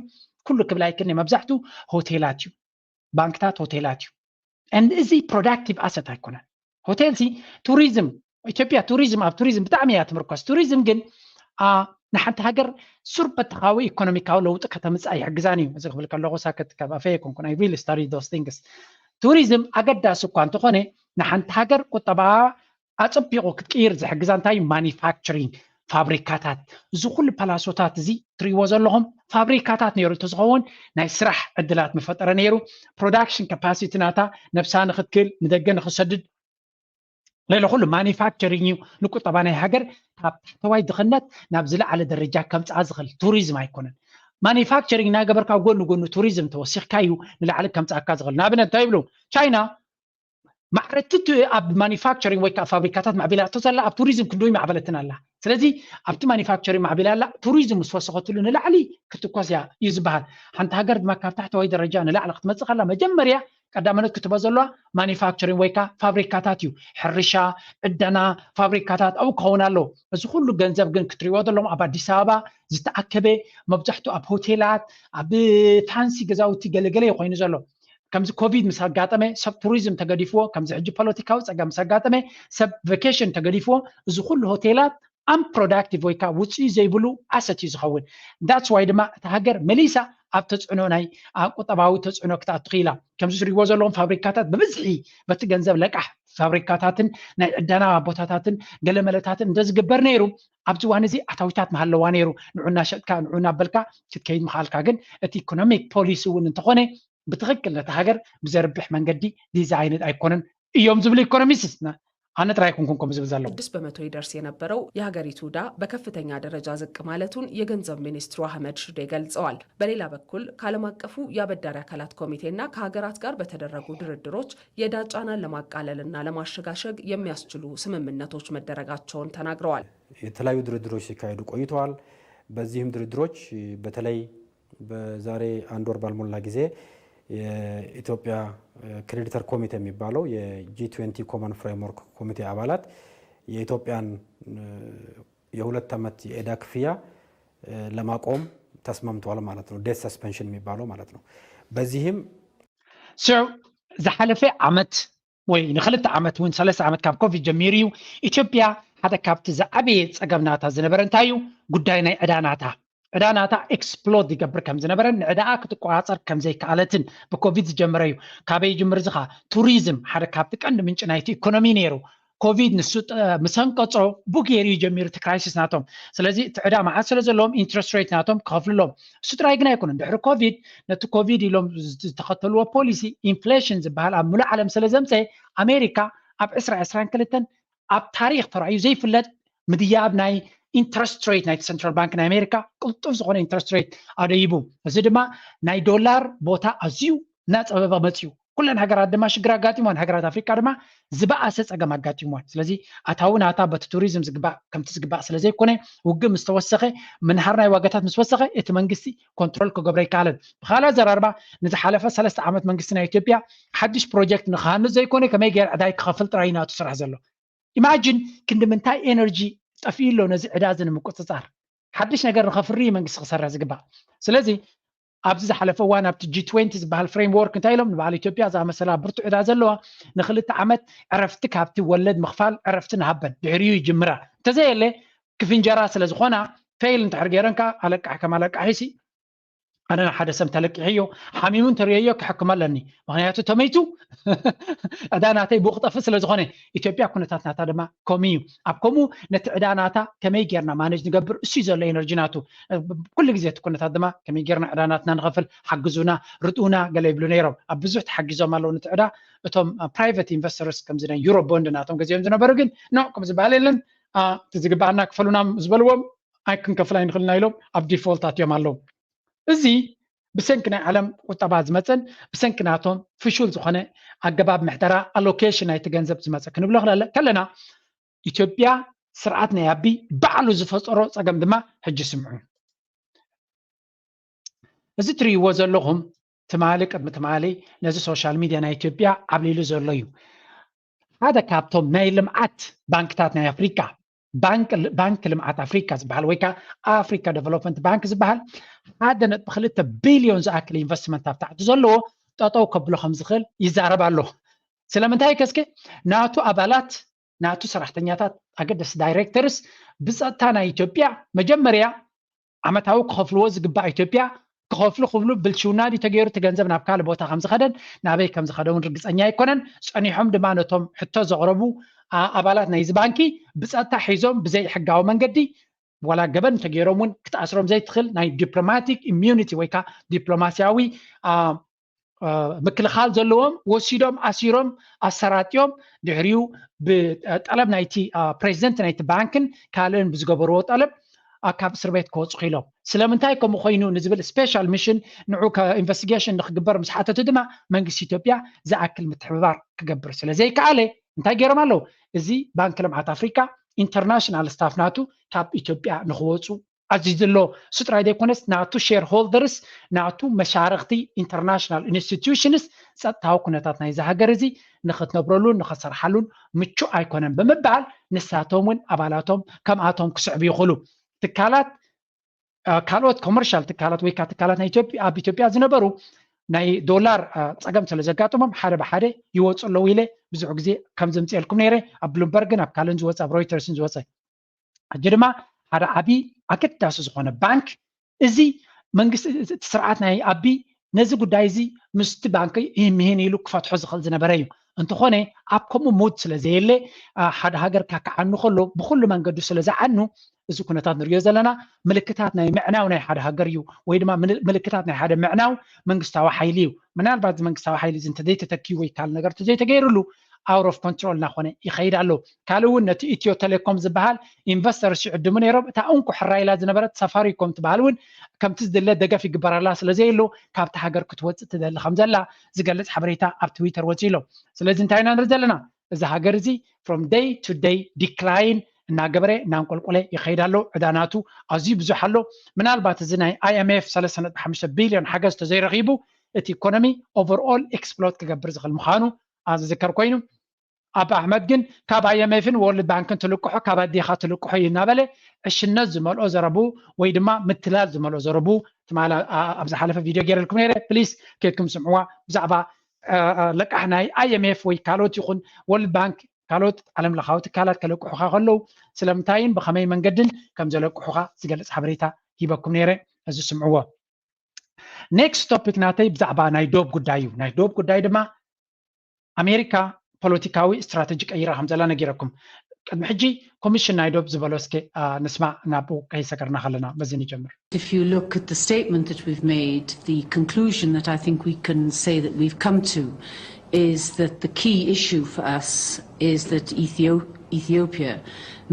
ኩሉ ክብል ኣይክእልን። መብዛሕቱ ሆቴላት እዩ፣ ባንክታት ሆቴላት እዩ። And እዚ ፕሮዳክቲቭ ኣሰት ኣይኮነን። ሆቴል ሲ ቱሪዝም ኢትዮጵያ ቱሪዝም ኣብ ቱሪዝም ብጣዕሚ እያ ትምርኮስ። ቱሪዝም ግን ንሓንቲ ሃገር ሱር በተኻዊ ኢኮኖሚካዊ ለውጢ ከተምፅእ ኣይሕግዛን እዩ። እዚ ክብል ከለኹ ሳክት ካብ ኣፈ ኣይኮንኩን። I really study those things። ቱሪዝም ኣገዳሲ እኳ እንተኾነ ንሓንቲ ሃገር ቁጠባ ኣፀቢቑ ክትቅይር ዝሕግዛ እንታይ? ማኒፋክቸሪንግ፣ ፋብሪካታት። እዚ ኩሉ ፓላሶታት እዚ ትሪእዎ ዘለኹም ፋብሪካታት ነይሩ እንተዝኸውን ናይ ስራሕ ዕድላት ምፈጠረ ነይሩ። ፕሮዳክሽን ካፓሲቲ ናታ ነብሳ ንክትክል ንደገ ንክሰድድ ሌላ ኩሉ ማኒፋክቸሪንግ እዩ ንቁጠባ ናይ ሃገር ካብ ታሕተዋይ ድኽነት ናብ ዝለዓለ ደረጃ ከምፅኣ ዝኽእል። ቱሪዝም ኣይኮነን። ማኒፋክቸሪንግ እናገበርካ ጎኒ ጎኒ ቱሪዝም ተወሲኽካ እዩ ንላዕሊ ከምፅኣካ ዝኽእል። ንኣብነት እንታይ ይብሉ? ቻይና ማዕረትቲ ኣብ ማኒፋክቸሪንግ ወይ ከዓ ፋብሪካታት ማዕቢላቶ ዘላ ኣብ ቱሪዝም ክንደይ ማዕበለትን ኣላ። ስለዚ ኣብቲ ማኒፋክቸሪንግ ማዕቢላ ኣላ፣ ቱሪዝም ምስ ወሰኸትሉ ንላዕሊ ክትኮስ እያ እዩ ዝበሃል። ሓንቲ ሃገር ድማ ካብ ታሕተዋይ ደረጃ ንላዕሊ ክትመፅእ ከላ መጀመርያ ቀዳመነት ክትበ ዘለዋ ማኒፋክቸሪንግ ወይ ከዓ ፋብሪካታት እዩ። ሕርሻ፣ ዕደና፣ ፋብሪካታት ኣብኡ ክኸውን ኣለዎ። እዚ ኩሉ ገንዘብ ግን ክትሪእዎ ዘለኹም ኣብ ኣዲስ ኣበባ ዝተኣከበ መብዛሕቱ ኣብ ሆቴላት ኣብ ፋንሲ ገዛውቲ ገለገለ እዩ ኮይኑ ዘሎ። ከምዚ ኮቪድ ምስ ኣጋጠመ ሰብ ቱሪዝም ተገዲፍዎ፣ ከምዚ ሕጂ ፖለቲካዊ ፀገም ምስ ኣጋጠመ ሰብ ቨኬሽን ተገዲፍዎ፣ እዚ ኩሉ ሆቴላት ኣምፕሮዳክቲቭ ወይ ከዓ ውፅኢ ዘይብሉ ኣሰት እዩ ዝኸውን። ዳትስ ዋይ ድማ እታ ሃገር መሊሳ ኣብ ተፅዕኖ ናይ ቁጠባዊ ተፅዕኖ ክትኣቱ ክኢላ። ከምዚ ትሪእዎ ዘለኹም ፋብሪካታት ብብዝሒ በቲ ገንዘብ ለቃሕ ፋብሪካታትን ናይ ዕደና ቦታታትን ገለመለታትን እንተዝግበር ነይሩ ኣብዚ ዋን እዚ ኣታዊታት ምሃለዋ ነይሩ። ንዑ እናሸጥካ ንዑ እናበልካ ክትከይድ ምኽኣልካ። ግን እቲ ኢኮኖሚክ ፖሊሲ እውን እንተኾነ ብትኽክል ነቲ ሃገር ብዘርብሕ መንገዲ ዲዛይንድ ኣይኮነን እዮም ዝብሉ ኢኮኖሚስት። ኣነ ጥራይ ኣይኮንኩን ከምኡ ዝብል ዘለኹ። ስድስት በመቶ ይደርስ የነበረው የሀገሪቱ ዕዳ በከፍተኛ ደረጃ ዝቅ ማለቱን የገንዘብ ሚኒስትሩ አህመድ ሽዴ ገልጸዋል። በሌላ በኩል ከዓለም አቀፉ የአበዳሪ አካላት ኮሚቴና ከሀገራት ጋር በተደረጉ ድርድሮች የዕዳ ጫናን ለማቃለልና ለማሸጋሸግ የሚያስችሉ ስምምነቶች መደረጋቸውን ተናግረዋል። የተለያዩ ድርድሮች ሲካሄዱ ቆይተዋል። በዚህም ድርድሮች በተለይ በዛሬ አንድ ወር ባልሞላ ጊዜ የኢትዮጵያ ክሬዲተር ኮሚቴ የሚባለው የ ጂ ትዌንቲ ኮመን ፍሬምወርክ ኮሚቴ አባላት የኢትዮጵያን የሁለት ዓመት የዕዳ ክፍያ ለማቆም ተስማምተዋል ማለት ነው። ዴት ሰስፐንሽን የሚባለው ማለት ነው። በዚህም ዝሓለፈ ዓመት ወይ ንክልተ ዓመት እውን ሰለስተ ዓመት ካብ ኮቪድ ጀሚሩ እዩ። ኢትዮጵያ ሓደ ካብቲ ዝዓበየ ፀገም ናታ ዝነበረ እንታይ እዩ? ጉዳይ ናይ ዕዳ ናታ። ዕዳ ናታ ኤክስፕሎድ ይገብር ከም ዝነበረ፣ ንዕዳኣ ክትቆፃፀር ከም ዘይከኣለትን ብኮቪድ ዝጀመረ እዩ። ካበይ ይጅምር? እዚ ኸዓ ቱሪዝም ሓደ ካብቲ ቀንዲ ምንጪ ናይቲ ኢኮኖሚ ነይሩ። ኮቪድ ንሱ ምስ ኣንቀጾ፣ ብኡ ገይሩ እዩ ጀሚሩ እቲ ክራይሲስ ናቶም። ስለዚ እቲ ዕዳ መዓት ስለ ዘለዎም ኢንትረስት ሬት ናቶም ክኸፍሉ ኣለዎም። እሱ ጥራይ ግን ኣይኮነን። ድሕሪ ኮቪድ ነቲ ኮቪድ ኢሎም ዝተኸተልዎ ፖሊሲ ኢንፍሌሽን ዝበሃል ኣብ ሙሉእ ዓለም ስለ ዘምፀ፣ ኣሜሪካ ኣብ ዕስራ ዕስራን ክልተን ኣብ ታሪክ ተራእዩ ዘይፍለጥ ምድያብ ናይ ኢንትረስት ሬት ናይቲ ሰንትራል ባንክ ናይ ኣሜሪካ ቅልጡፍ ዝኾነ ኢንትረስት ሬት ኣደይቡ። እዚ ድማ ናይ ዶላር ቦታ ኣዝዩ እናፀበበ መፅዩ። ኩለን ሃገራት ድማ ሽግር ኣጋጢሞን፣ ሃገራት ኣፍሪካ ድማ ዝበኣሰ ፀገም ኣጋጢሞን። ስለዚ ኣታዊ ናታ በቲ ቱሪዝም ዝግባእ ከምቲ ዝግባእ ስለ ዘይኮነ፣ ውግእ ምስ ተወሰኸ፣ ምንሃር ናይ ዋጋታት ምስ ወሰኸ፣ እቲ መንግስቲ ኮንትሮል ክገብሮ ኣይከኣለን። ብካልእ ኣዘራርባ፣ ንዝሓለፈ ሰለስተ ዓመት መንግስቲ ናይ ኢትዮጵያ ሓድሽ ፕሮጀክት ንክሃንፅ ዘይኮነ፣ ከመይ ገይረ ዕዳይ ክኸፍል ጥራይ ናቱ ስራሕ ዘሎ። ኢማጂን ክንዲ ምንታይ ኤነርጂ ጠፊኡ ኣሎ ነዚ ዕዳ እዚ ንምቁፅፃር። ሓድሽ ነገር ንኸፍሪ መንግስቲ ክሰርሕ ዝግባእ። ስለዚ ኣብዚ ዝሓለፈ እዋን ኣብቲ ጂ ትዌንቲ ዝበሃል ፍሬምወርክ እንታይ ኢሎም፣ ንበዓል ኢትዮጵያ ዝኣመሰላ ብርቱዕ ዕዳ ዘለዋ ንክልተ ዓመት ዕረፍቲ ካብቲ ወለድ ምኽፋል ዕረፍቲ ንሃበን፣ ድሕሪኡ ይጅምራ። እንተዘየለ ክፍንጀራ ስለ ዝኾና፣ ፌይል እንድሕር ገይረን ከኣ ኣለቃሒ ከም ኣለቃሒሲ ኣነ ንሓደ ሰብ እንተለቂሐዮ፣ ሓሚሙ እንተርእየዮ ክሕክሞ ኣለኒ። ምኽንያቱ ተመይቱ ዕዳ ናተይ ብኡ ክጠፍእ ስለ ዝኾነ። ኢትዮጵያ ኩነታት ናታ ድማ ከምኡ እዩ። ኣብ ከምኡ ነቲ ዕዳ ናታ ከመይ ጌርና ማኔጅ ንገብር፣ እሱ እዩ ዘሎ ኤነርጂ ናቱ። ኩሉ ግዜ እቲ ኩነታት ድማ ከመይ ጌርና ዕዳ ናትና ንኸፍል፣ ሓግዙና፣ ርድኡና ገለ ይብሉ ነይሮም። ኣብ ብዙሕ ተሓጊዞም ኣለዉ ነቲ ዕዳ። እቶም ፕራይቨት ኢንቨስተርስ ከምዚ ናይ ዩሮ ቦንድ ናቶም ገዚኦም ዝነበሩ ግን ኖ፣ ከም ዝበሃል የለን፣ አ፣ እቲ ዝግብኣና ክፈሉና ዝበልዎም ኣይክንከፍል ኣይንኽእልና ኢሎም ኣብ ዲፎልት ኣትዮም ኣለዉ። እዚ ብሰንኪ ናይ ዓለም ቁጠባ ዝመፀን ብሰንኪ ናቶም ፍሹል ዝኾነ ኣገባብ ምሕደራ ኣሎኬሽን ናይቲ ገንዘብ ዝመፀ ክንብሎ ክለለ-፣ ከለና፣ ኢትዮጵያ ስርዓት ናይ ኣቢ ባዕሉ ዝፈጠሮ ፀገም ድማ ሕጂ ስምዑ። እዚ ትርእይዎ ዘለኹም ትማሊ ቅድሚ ትማሊ ነዚ ሶሻል ሚድያ ናይ ኢትዮጵያ ዓብሊሉ ዘሎ እዩ። ሓደ ካብቶም ናይ ልምዓት ባንክታት ናይ ኣፍሪካ፣ ባንክ፣ ባንክ ልምዓት ኣፍሪካ ዝበሃል ወይ ከዓ ኣፍሪካ ዴቨሎፕመንት ባንክ ዝበሃል ሓደ ነጥቢ ክልተ ቢልዮን ዝኣክል ኢንቨስትመንት ኣብ ታሕቲ ዘለዎ ጠጠው ከብሎ ከም ዝኽእል ይዛረብ ኣሎ። ስለምንታይ ከስከ ናቱ ኣባላት፣ ናቱ ሰራሕተኛታት፣ ኣገደስቲ ዳይሬክተርስ ብፀጥታ ናይ ኢትዮጵያ መጀመርያ ዓመታዊ ክኸፍልዎ ዝግባእ ኢትዮጵያ ክኸፍሉ ክብሉ ብልሽውና ድዩ ተገይሩ እቲ ገንዘብ ናብ ካልእ ቦታ ከም ዝኸደን ናበይ ከም ዝኸደ እውን ርግፀኛ ኣይኮነን። ፀኒሖም ድማ ነቶም ሕቶ ዘቕረቡ ኣ-፣ ኣባላት ናይዚ ባንኪ ብፀጥታ ሒዞም ብዘይ ሕጋዊ መንገዲ ዋላ ገበን እንተገይሮም እውን ክትኣስሮም ዘይትኽእል ናይ ዲፕሎማቲክ ኢሚዩኒቲ ወይ ከዓ ዲፕሎማሲያዊ ኣ፣ አ፣ ምክልኻል ዘለዎም ወሲዶም ኣሲሮም ኣሰራጥዮም ድሕሪኡ ብጠለብ ናይቲ አ፣ ፕሬዚደንት ናይቲ ባንክን ካልእን ብዝገበርዎ ጠለብ አ፣ ካብ እስር ቤት ክወፁ ክኢሎም። ስለምንታይ ከምኡ ኮይኑ ንዝብል ስፔሻል ሚሽን ንዑ ኢንቨስቲጌሽን ንክግበር ምስ ሓተቱ ድማ መንግስቲ ኢትዮጵያ ዝኣክል ምትሕብባር ክገብር ስለ ዘይከኣለ እንታይ ገይሮም ኣለዉ? እዚ ባንክ ልምዓት ኣፍሪካ ኢንተርናሽናል ስታፍ ናቱ ካብ ኢትዮጵያ ንክወፁ ኣዚዙ ኣሎ። እሱ ጥራይ ዘይኮነስ ናቱ ሼር ሆልደርስ፣ ናቱ መሻርክቲ ኢንተርናሽናል ኢንስቲትዩሽንስ ጸጥታዊ ኩነታት ናይዚ ሃገር እዚ ንክትነብረሉን ንክትሰርሓሉን ምቹእ ኣይኮነን ብምባል ንሳቶም እውን ኣባላቶም ከምኣቶም ክስዕቡ ይኽእሉ። ትካላት አ፣ ካልኦት ኮመርሻል ትካላት ወይ ከዓ ትካላት ናይ ኢትዮጵያ ኣብ ኢትዮጵያ ዝነበሩ ናይ ዶላር አ፣ ፀገም ስለ ዘጋጠሞም ሓደ ብሓደ ይወፁ ኣለዉ ኢለ ብዙሕ ግዜ ከም ዘምፅኤልኩም ነይረ። ኣብ ብሉምበርግን ኣብ ካልእን ዝወፀ ኣብ ሮይተርስን ዝወፀ ሕጂ ድማ ሓደ ዓቢ ኣገዳሲ ዝኾነ ባንክ፣ እዚ መንግስቲ፣ እቲ ስርዓት ናይ ኣቢ ነዚ ጉዳይ እዚ ምስቲ ባንክ ይህምሂን ኢሉ ክፈትሖ ዝኽእል ዝነበረ እዩ። እንተኾነ ኣብ ከምኡ ሙድ ስለ ዘየለ፣ አ፣ ሓደ ሃገር ካክዓኑ ከሎ ብኹሉ መንገዱ ስለ ዝዓኑ፣ እዚ ኩነታት ንሪኦ ዘለና ምልክታት ናይ ምዕናው ናይ ሓደ ሃገር እዩ፣ ወይ ድማ ምል-፣ ምልክታት ናይ ሓደ ምዕናው መንግስታዊ ሓይሊ እዩ። ምናልባት እዚ መንግስታዊ ሓይሊ እዚ እንተዘይተተኪዩ ወይ ካልእ ነገር እንተዘይተገይሩሉ፣ ኣውት ኦፍ ኮንትሮል እናኾነ ይኸይድ ኣሎ። ካልእ እውን ነቲ ኢትዮ ቴሌኮም ዝበሃል ኢንቨስተርስ ይዕድሙ ነይሮም። እታ እንኮ ሕራይ ኢላ ዝነበረት ሳፋሪኮም ትበሃል እውን ከምቲ ዝድለ ደገፍ ይግበረላ ስለ ዘየሎ ካብቲ ሃገር ክትወፅእ ትደሊ ከም ዘላ ዝገልፅ ሓበሬታ ኣብ ትዊተር ወፂኡ ኣሎ። ስለዚ እንታይ ኢና ንርኢ ዘለና? እዚ ሃገር እዚ from day to day decline እናገበረ እናንቆልቆለ ይኸይድ ኣሎ። ዕዳ ናቱ ኣዝዩ ብዙሕ ኣሎ። ምናልባት እዚ ናይ ኣይ ኤም ኤፍ ሰለስተ ነጥቢ ሓሙሽተ ቢልዮን ሓገዝ ተዘይረኺቡ እቲ ኢኮኖሚ ኦቨርኦል ኤክስፕሎድ ክገብር ዝኽእል ምዃኑ ኣብ ዝዝከር ኮይኑ፣ ኣቢ ኣሕመድ ግን ካብ ኣይ ኤም ኤፍን ወርልድ ባንክን ትልቅሖ ካብ ኣዴኻ ትልቅሖ እዩ እናበለ ዕሽነት ዝመልኦ ዘረቡ ወይ ድማ ምትላል ዝመልኦ ዘረቡ ትማሊ ኣ-፣ ኣብ ዝሓለፈ ቪድዮ ገይረልኩም ነይረ። ፕሊስ ኬድኩም ስምዕዋ። ብዛዕባ አ፣ አ፣ ለቃሕ ናይ ኣይ ኤም ኤፍ ወይ ካልኦት ይኹን ወርልድ ባንክ ካልኦት ዓለም ለኻዊ ትካላት ከለቅሑኻ ከለዉ ስለምንታይን ብኸመይ መንገድን ከም ዘለቅሑኻ ዝገልጽ ሓበሬታ ሂበኩም ነይረ። እዚ ስምዕዎ። ኔክስት ቶፒክ ናተይ ብዛዕባ ናይ ዶብ ጉዳይ እዩ። ናይ ዶብ ጉዳይ ድማ ኣሜሪካ ፖለቲካዊ ስትራተጂ ቀይራ ከም ዘላ ነጊረኩም። ቅድሚ ሕጂ ኮሚሽን ናይ ዶብ ዝበሎ እስከ ንስማ፣ ናብኡ ከይሰገርና ከለና በዚ ንጀምር። If you look at the statement that we've made, the conclusion that I think we can say that we've come to is that the key issue for us is that Ethiopia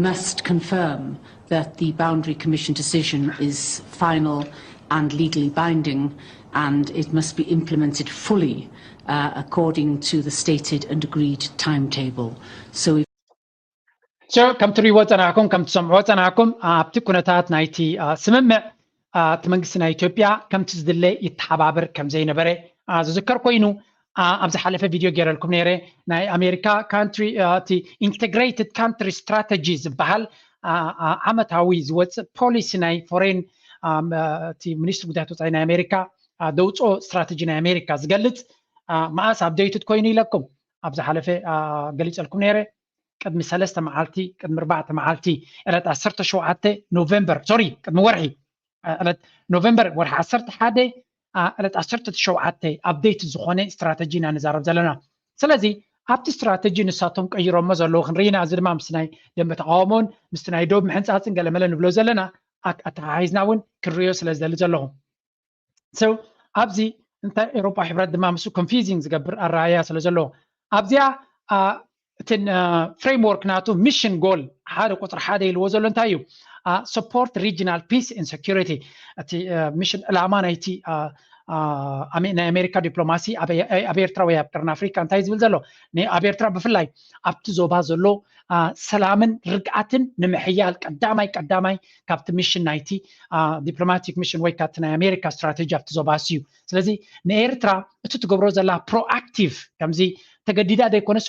must confirm that the Boundary Commission decision is final and legally binding, and it must be implemented fully according to the stated and agreed timetable. So ከምቲ ሪዎ ጸናሕኩም፣ ከምቲ ሰምዕዎ ጸናሕኩም፣ ኣብቲ ኩነታት ናይቲ ስምምዕ እቲ መንግስቲ ናይ ኢትዮጵያ ከምቲ ዝድለ ይተሓባበር ከም ዘይነበረ ዝዝከር ኮይኑ፣ ኣብ ዝሓለፈ ቪድዮ ገይረልኩም ነይረ። ናይ ኣሜሪካ ካንትሪ፣ እቲ ኢንተግሬትድ ካንትሪ ስትራተጂ ዝበሃል ዓመታዊ ዝወፅእ ፖሊሲ ናይ ፎሬን፣ እቲ ሚኒስትሪ ጉዳያት ወፃኢ ናይ ኣሜሪካ ደውፅኦ ስትራተጂ ናይ ኣሜሪካ ዝገልፅ፣ መኣስ ኣፕዴትድ ኮይኑ ኢለኩም ኣብ ዝሓለፈ ገሊፀልኩም ነይረ። ቅድሚ ሰለስተ መዓልቲ፣ ቅድሚ ኣርባዕተ መዓልቲ፣ ዕለት ዓሰርተ ሸውዓተ ኖቨምበር፣ ሶሪ፣ ቅድሚ ወርሒ፣ ዕለት ኖቨምበር ወርሒ ዓሰርተ ሓደ፣ ዕለት ዓሰርተ ሸውዓተ ኣፕዴት ዝኾነ ስትራተጂ ኢና ንዛረብ ዘለና። ስለዚ ኣብቲ ስትራተጂ ንሳቶም ቀይሮሞ ዘለዉ ክንርኢ ኢና። እዚ ድማ ምስ ናይ ደንበ ተቃውሞን ምስቲ ናይ ዶብ ምሕንጻጽን ገለመለ ንብሎ ዘለና ኣተሓሒዝና እውን ክንርእዮ ስለ ዝደሊ ዘለኹ። So ኣብዚ እንታይ ኤሮፓ ሕብረት ድማ ምስኡ ኮንፊዚንግ ዝገብር ኣረኣእያ ስለ ዘለዎ፣ ኣብዚኣ እትን ፍሬምወርክ ናቱ ሚሽን ጎል ሓደ ቁፅሪ ሓደ ኢልዎ ዘሎ እንታይ እዩ? Support regional peace and security። እቲ ሚሽን ዕላማ ናይቲ ናይ ኣሜሪካ ዲፕሎማሲ ኣብ ኤርትራ ወይ ኣብ ቀርኒ ኣፍሪካ እንታይ ዝብል ዘሎ? ኣብ ኤርትራ ብፍላይ ኣብቲ ዞባ ዘሎ ሰላምን ርግኣትን ንምሕያል ቀዳማይ ቀዳማይ ካብቲ ሚሽን ናይቲ ዲፕሎማቲክ ሚሽን ወይ ካብቲ ናይ ኣሜሪካ ስትራተጂ ኣብቲ ዞባ እዩ። ስለዚ ንኤርትራ እቲ ትገብሮ ዘላ ፕሮኣክቲቭ ከምዚ ተገዲዳ ዘይኮነስ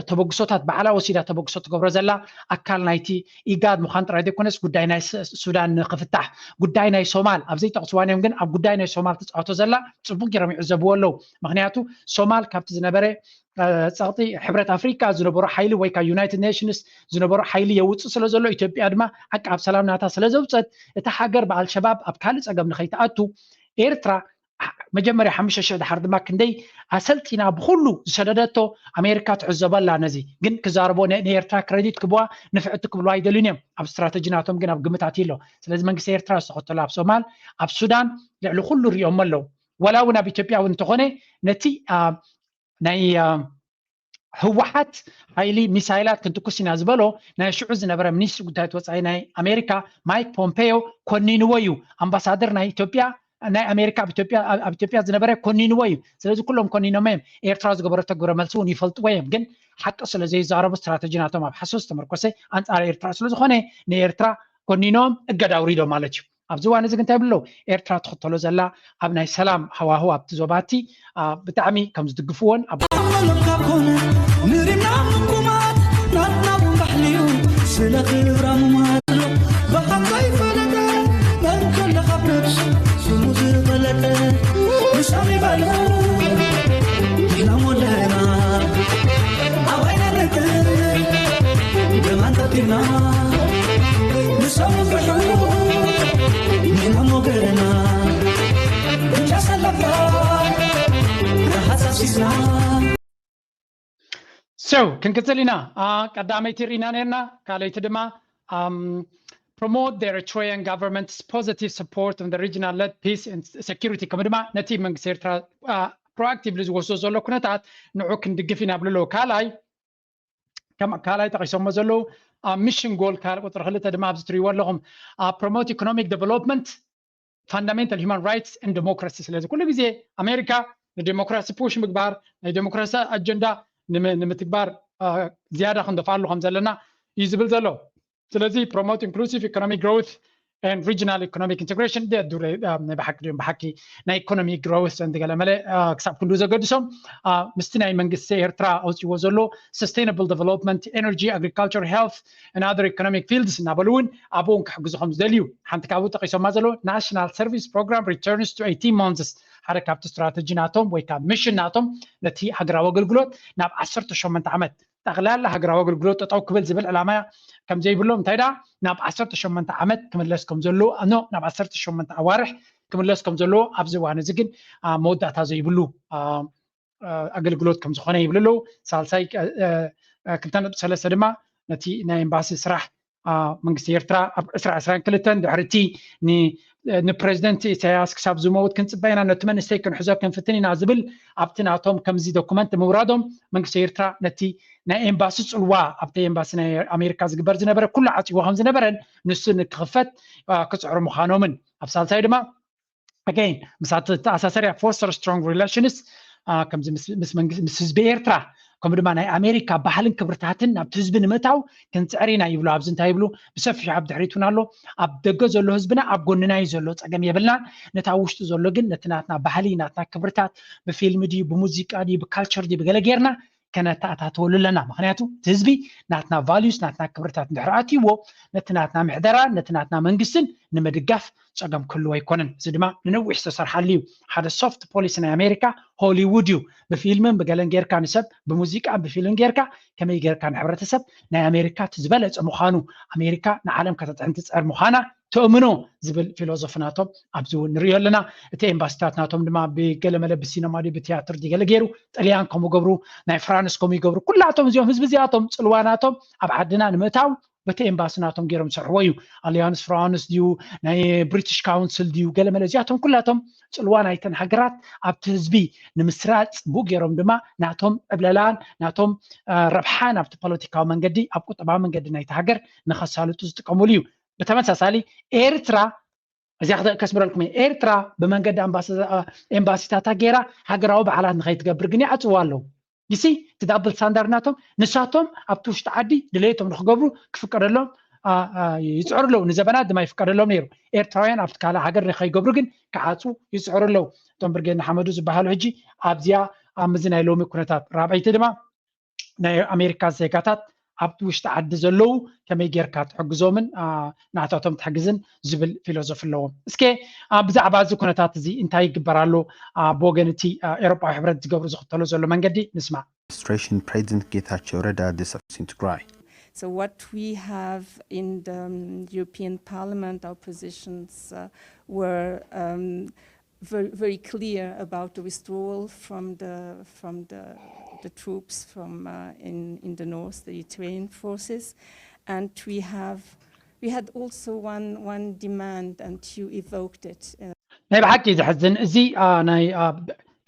ተበግሶታት ባዕላ ወሲዳ ተበግሶ ትገብሮ ዘላ ኣካል ናይቲ ኢጋድ ምዃን ጥራይ ዘይኮነስ ጉዳይ ናይ ሱዳን ንክፍታሕ፣ ጉዳይ ናይ ሶማል ኣብ ዘይጠቕስዋን እዮም፣ ግን ኣብ ጉዳይ ናይ ሶማል ትፃወቶ ዘላ ፅቡቅ ገይሮም ይዕዘብዎ ኣለዉ። ምክንያቱ ሶማል ካብቲ ዝነበረ ፀቕጢ ሕብረት ኣፍሪካ ዝነበሮ ሓይሊ ወይ ካብ ዩናይትድ ኔሽንስ ዝነበሮ ሓይሊ የውፅእ ስለ ዘሎ፣ ኢትዮጵያ ድማ ዓቃብ ሰላም ናታ ስለ ዘውፀት፣ እታ ሃገር ብኣልሸባብ ኣብ ካልእ ፀገም ንኸይትኣቱ ኤርትራ መጀመርያ ሓሙሽተ ሽሕ ድሓር ድማ ክንደይ ኣሰልጢና ብኩሉ ዝሰደደቶ ኣሜሪካ ትዕዘበላ። ነዚ ግን ክዛረቦ ንኤርትራ ክረዲት ክብዋ ንፍዕቲ ክብሉ ኣይደልዩን እዮም። ኣብ ስትራተጂ ናቶም ግን ኣብ ግምታት ይሎ። ስለዚ መንግስቲ ኤርትራ ዝተኸተሎ ኣብ ሶማል ኣብ ሱዳን ልዕሊ ኩሉ ሪኦሞ ኣለዉ። ዋላ እውን ኣብ ኢትዮጵያ እውን እንተኾነ ነቲ ናይ ህወሓት ሓይሊ ሚሳይላት ክንትኩስ ኢና ዝበሎ ናይ ሽዑ ዝነበረ ሚኒስትሪ ጉዳያት ወፃኢ ናይ ኣሜሪካ ማይክ ፖምፔዮ ኮኒንዎ እዩ። ኣምባሳደር ናይ ኢትዮጵያ ናይ ኣሜሪካ ኣብ ኢትዮጵያ ዝነበረ ኮኒንዎ እዩ። ስለዚ ኩሎም ኮኒኖም እዮም። ኤርትራ ዝገበረቶ ግብረ መልሲ እውን ይፈልጥዎ እዮም። ግን ሓቂ ስለ ዘይዛረቡ ስትራተጂ ናቶም ኣብ ሓሶት ዝተመርኮሰ ኣንፃር ኤርትራ ስለዝኾነ ንኤርትራ ኮኒኖም እገዳ ኣውሪዶም ማለት እዩ። ኣብዚ እዋን እዚ ግን እንታይ ብለው ኤርትራ ትኽተሎ ዘላ ኣብ ናይ ሰላም ሃዋህው ኣብቲ ዞባቲ ብጣዕሚ ከም ዝድግፍዎን ኣብ መለካ ኮነ ንሪምና ምቁማት ናትና እውን ባህሊ እዩ ስለ ክብራ ምማት ብሓንካ ይፈለጠ መን ከለካ ነብሱ ስሙ ዝፈለጠ ንሳሚ ባለ ኢና ሞለና ኣባይና ነቅር ደማን ተቢና ንሳሚ ብሑ ንሕና ሞገና ብጫ ሰለባ ረሃፅ ኣፍሲስና So ክንቅፅል ኢና። ቀዳመይቲ ርኢና ነርና፣ ካልኣይቲ ድማ promote the Eritrean government's positive support on the regional led peace and security፣ ከምኡ ድማ ነቲ መንግስቲ ኤርትራ ፕሮኣክቲቭሊ ዝወስዶ ዘሎ ኩነታት ንዑ ክንድግፍ ኢና ብልሎ። ካልኣይ ካልኣይ ጠቂሶሞ ዘለዉ ሚሽን ጎል ካል ቁፅሪ ክልተ ድማ ኣብዚ ትሪእዎ ኣለኹም promote economic development fundamental human rights and democracy። ስለዚ ኩሉ ግዜ ኣሜሪካ ንዴሞክራሲ ፑሽ ምግባር ናይ ዴሞክራሲ ኣጀንዳ ንምትግባር ዝያዳ ክንደፍኣሉ ከም ዘለና እዩ ዝብል ዘሎ። ስለዚ promote inclusive economic growth and regional economic integration ብሓቂ ድዮም ብሓቂ ናይ ኢኮኖሚ ግሮውስ እንድገለመለ ክሳብ ክንዱ ዘገድሶም ምስቲ ናይ መንግስቲ ኤርትራ ኣውፅዎ ዘሎ sustainable development, energy, agriculture, health and other economic fields እናበሉ እውን ኣብኡ ክሕግዙ ከም ዝደልዩ ሓንቲ ካብኡ ጠቂሶማ ዘሎ national service program returns to eighteen months ሓደ ካብቲ ስትራተጂ ናቶም ወይ ካብ ሚሽን ናቶም ነቲ ሃገራዊ ኣገልግሎት ናብ ዓሰርተ ሸሞንተ ዓመት ጠቕላላ ሃገራዊ ኣገልግሎት ጠጠው ክብል ዝብል ዕላማ ከም ዘይብሎም እንታይ ደኣ ናብ ዓሰርተ ሸሞንተ ዓመት ክምለስ ከም ዘለዎ ኖ ናብ ዓሰርተ ሸሞንተ ኣዋርሕ ክምለስ ከም ዘለዎ ኣብዚ እዋን እዚ ግን መወዳእታ ዘይብሉ ኣገልግሎት ከም ዝኾነ ይብሉ ኣለዉ። ሳልሳይ ክልተ ነጥቢ ሰለስተ ድማ ነቲ ናይ ኤምባሲ ስራሕ መንግስቲ ኤርትራ ኣብ ዕስራ ዕስራን ክልተን ድሕሪ እቲ ንፕሬዚደንት ኢሳያስ ክሳብ ዝመውት ክንፅበ ኢና፣ ነቲ መንእሰይ ክንሕዞ ክንፍትን ኢና ዝብል ኣብቲ ናቶም ከምዚ ዶኩመንት ምውራዶም መንግስቲ ኤርትራ ነቲ ናይ ኤምባሲ ፅልዋ ኣብቲ ኤምባሲ ናይ ኣሜሪካ ዝግበር ዝነበረ ኩሉ ዓፂዎ ከም ዝነበረን ንሱ ንክኽፈት ክፅዕሩ ምዃኖምን ኣብ ሳልሳይ ድማ ኣገይን ምሳት ተኣሳሰርያ foster strong relations ምስ ህዝቢ ኤርትራ ከምኡ ድማ ናይ ኣሜሪካ ባህልን ክብርታትን ናብቲ ህዝቢ ንምእታው ክንፅዕር ኢና ይብሉ። ኣብዚ እንታይ ይብሉ? ብሰፊሑ ኣብ ድሕሪት እውን ኣሎ። ኣብ ደገ ዘሎ ህዝብና ኣብ ጎንና እዩ ዘሎ፣ ፀገም የብልና። ነታ ውሽጡ ዘሎ ግን ነቲ ናትና ባህሊ ናትና ክብርታት ብፊልም ድዩ ብሙዚቃ ድዩ ብካልቸር ድዩ ብገለ ጌርና ከነተኣታተወሉ ኣለና። ምክንያቱ እቲ ህዝቢ ናትና ቫልዩስ ናትና ክብርታት እንድሕር ኣትይዎ ነቲ ናትና ምሕደራ ነቲ ናትና መንግስትን ንምድጋፍ ፀገም ክህልዎ ኣይኮነን። እዚ ድማ ንነዊሕ ዝተሰርሓሉ እዩ። ሓደ ሶፍት ፖሊሲ ናይ ኣሜሪካ ሆሊውድ እዩ። ብፊልምን ብገለን ጌርካ ንሰብ ብሙዚቃን ብፊልም ጌርካ ከመይ ጌርካ ንሕብረተሰብ ናይ ኣሜሪካ እቲ ዝበለፀ ምዃኑ ኣሜሪካ ንዓለም ከተጥዕን ትፅዕር ምዃና ተእምኖ ዝብል ፊሎዞፊ ናቶም ኣብዚ እውን ንሪኦ ኣለና። እቲ ኤምባሲታት ናቶም ድማ ብገለመለ ብሲነማ ድዩ ብትያትር ድዩ ገለ ገይሩ ጥልያን ከምኡ ገብሩ ናይ ፍራንስ ከምኡ ይገብሩ ኩላቶም እዚኦም ህዝቢ እዚኣቶም ፅልዋ ናቶም ኣብ ዓድና ንምእታው በቲ ኤምባሲ ናቶም ገይሮም ዝሰርሕዎ እዩ። ኣሊያንስ ፍራንስ ድዩ ናይ ብሪቲሽ ካውንስል ድዩ ገለመለ እዚኣቶም ኩላቶም ፅልዋ ናይተን ሃገራት ኣብቲ ህዝቢ ንምስራፅ ብኡ ገይሮም ድማ ናቶም ዕብለላን ናቶም ረብሓን ኣብቲ ፖለቲካዊ መንገዲ ኣብ ቁጠባዊ መንገዲ ናይቲ ሃገር ንኸሳልጡ ዝጥቀምሉ እዩ። ብተመሳሳሊ ኤርትራ እዚኣ ከስምረልኩም እየ። ኤርትራ ብመንገዲ ኤምባሲታታ ገይራ ሃገራዊ በዓላት ንኸይትገብር ግን ይዓፅዋ ኣለዉ። ይሲ እቲ ዳብል ስታንዳርድ ናቶም ንሳቶም ኣብቲ ውሽጢ ዓዲ ድሌቶም ንክገብሩ ክፍቀደሎም ይፅዕሩ ኣለዉ። ንዘበናት ድማ ይፍቀደሎም ነይሩ። ኤርትራውያን ኣብቲ ካልእ ሃገር ንኸይገብሩ ግን ክዓፁ ይፅዕሩ ኣለዉ። እቶም ብርጌድ ንሓመዱ ዝበሃሉ ሕጂ ኣብዚኣ ኣብ ምዚ ናይ ሎሚ ኩነታት ራብዐይቲ ድማ ናይ ኣሜሪካ ዜጋታት ኣብቲ ውሽጢ ዓዲ ዘለዉ ከመይ ጌርካ ትሕግዞምን ናታቶም ትሕግዝን ዝብል ፊሎዞፊ ኣለዎም። እስከ ብዛዕባ እዚ ኩነታት እዚ እንታይ ይግበር ኣሎ ብወገን እቲ ኤሮጳዊ ሕብረት ዝገብሩ ዝኽተሎ ዘሎ መንገዲ ንስማዕ። Administration President Getachew Reda disrupts in Tigray. So what we have in the um, European Parliament, our positions uh, were um, very, very clear about the withdrawal from the from the, the troops from uh, in in the north, the Eritrean forces, and we have we had also one one demand, and you evoked it. Uh, ናይ ብሓቂ ዘሕዝን እዚ ናይ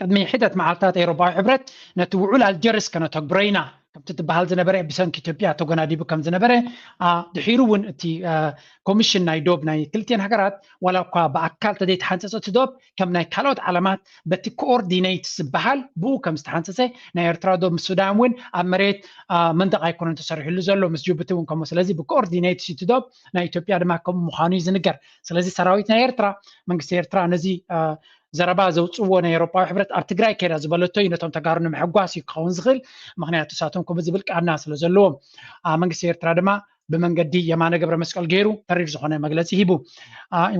ቅድሚ ሒደት መዓልታት ኤሮፓዊ ሕብረት ነቲ ውዑል ኣልጀርስ ከነተግብሮ ኢና ከምቲ ትበሃል ዝነበረ ብሰንኪ ኢትዮጵያ ተጎናዲቡ ከም ዝነበረ ድሒሩ እውን እቲ ኮሚሽን ናይ ዶብ ናይ ክልቲኤን ሃገራት ዋላ እኳ ብኣካል ተዘይተሓንፀፀ እቲ ዶብ ከም ናይ ካልኦት ዓለማት በቲ ኮኦርዲኔት ዝበሃል ብኡ ከም ዝተሓንፀፀ ናይ ኤርትራ ዶብ ምስ ሱዳን እውን ኣብ መሬት መንደቕ ኣይኮነን ተሰሪሕሉ ዘሎ ምስ ጅቡቲ እውን ከምኡ ስለዚ ብኮኦርዲኔት እቲ ዶብ ናይ ኢትዮጵያ ድማ ከምኡ ምዃኑ እዩ ዝንገር ስለዚ ሰራዊት ናይ ኤርትራ መንግስቲ ኤርትራ ነዚ ዘረባ ዘውፅዎ ናይ ኤሮፓዊ ሕብረት ኣብ ትግራይ ከይዳ ዝበለቶ እዩ ነቶም ተጋሩ ንምሕጓስ እዩ ክኸውን ዝኽእል ምክንያቱ ሳቶም ከምኡ ዝብል ቃና ስለ ዘለዎም መንግስቲ ኤርትራ ድማ ብመንገዲ የማነ ገብረ መስቀል ገይሩ ተሪር ዝኾነ መግለፂ ሂቡ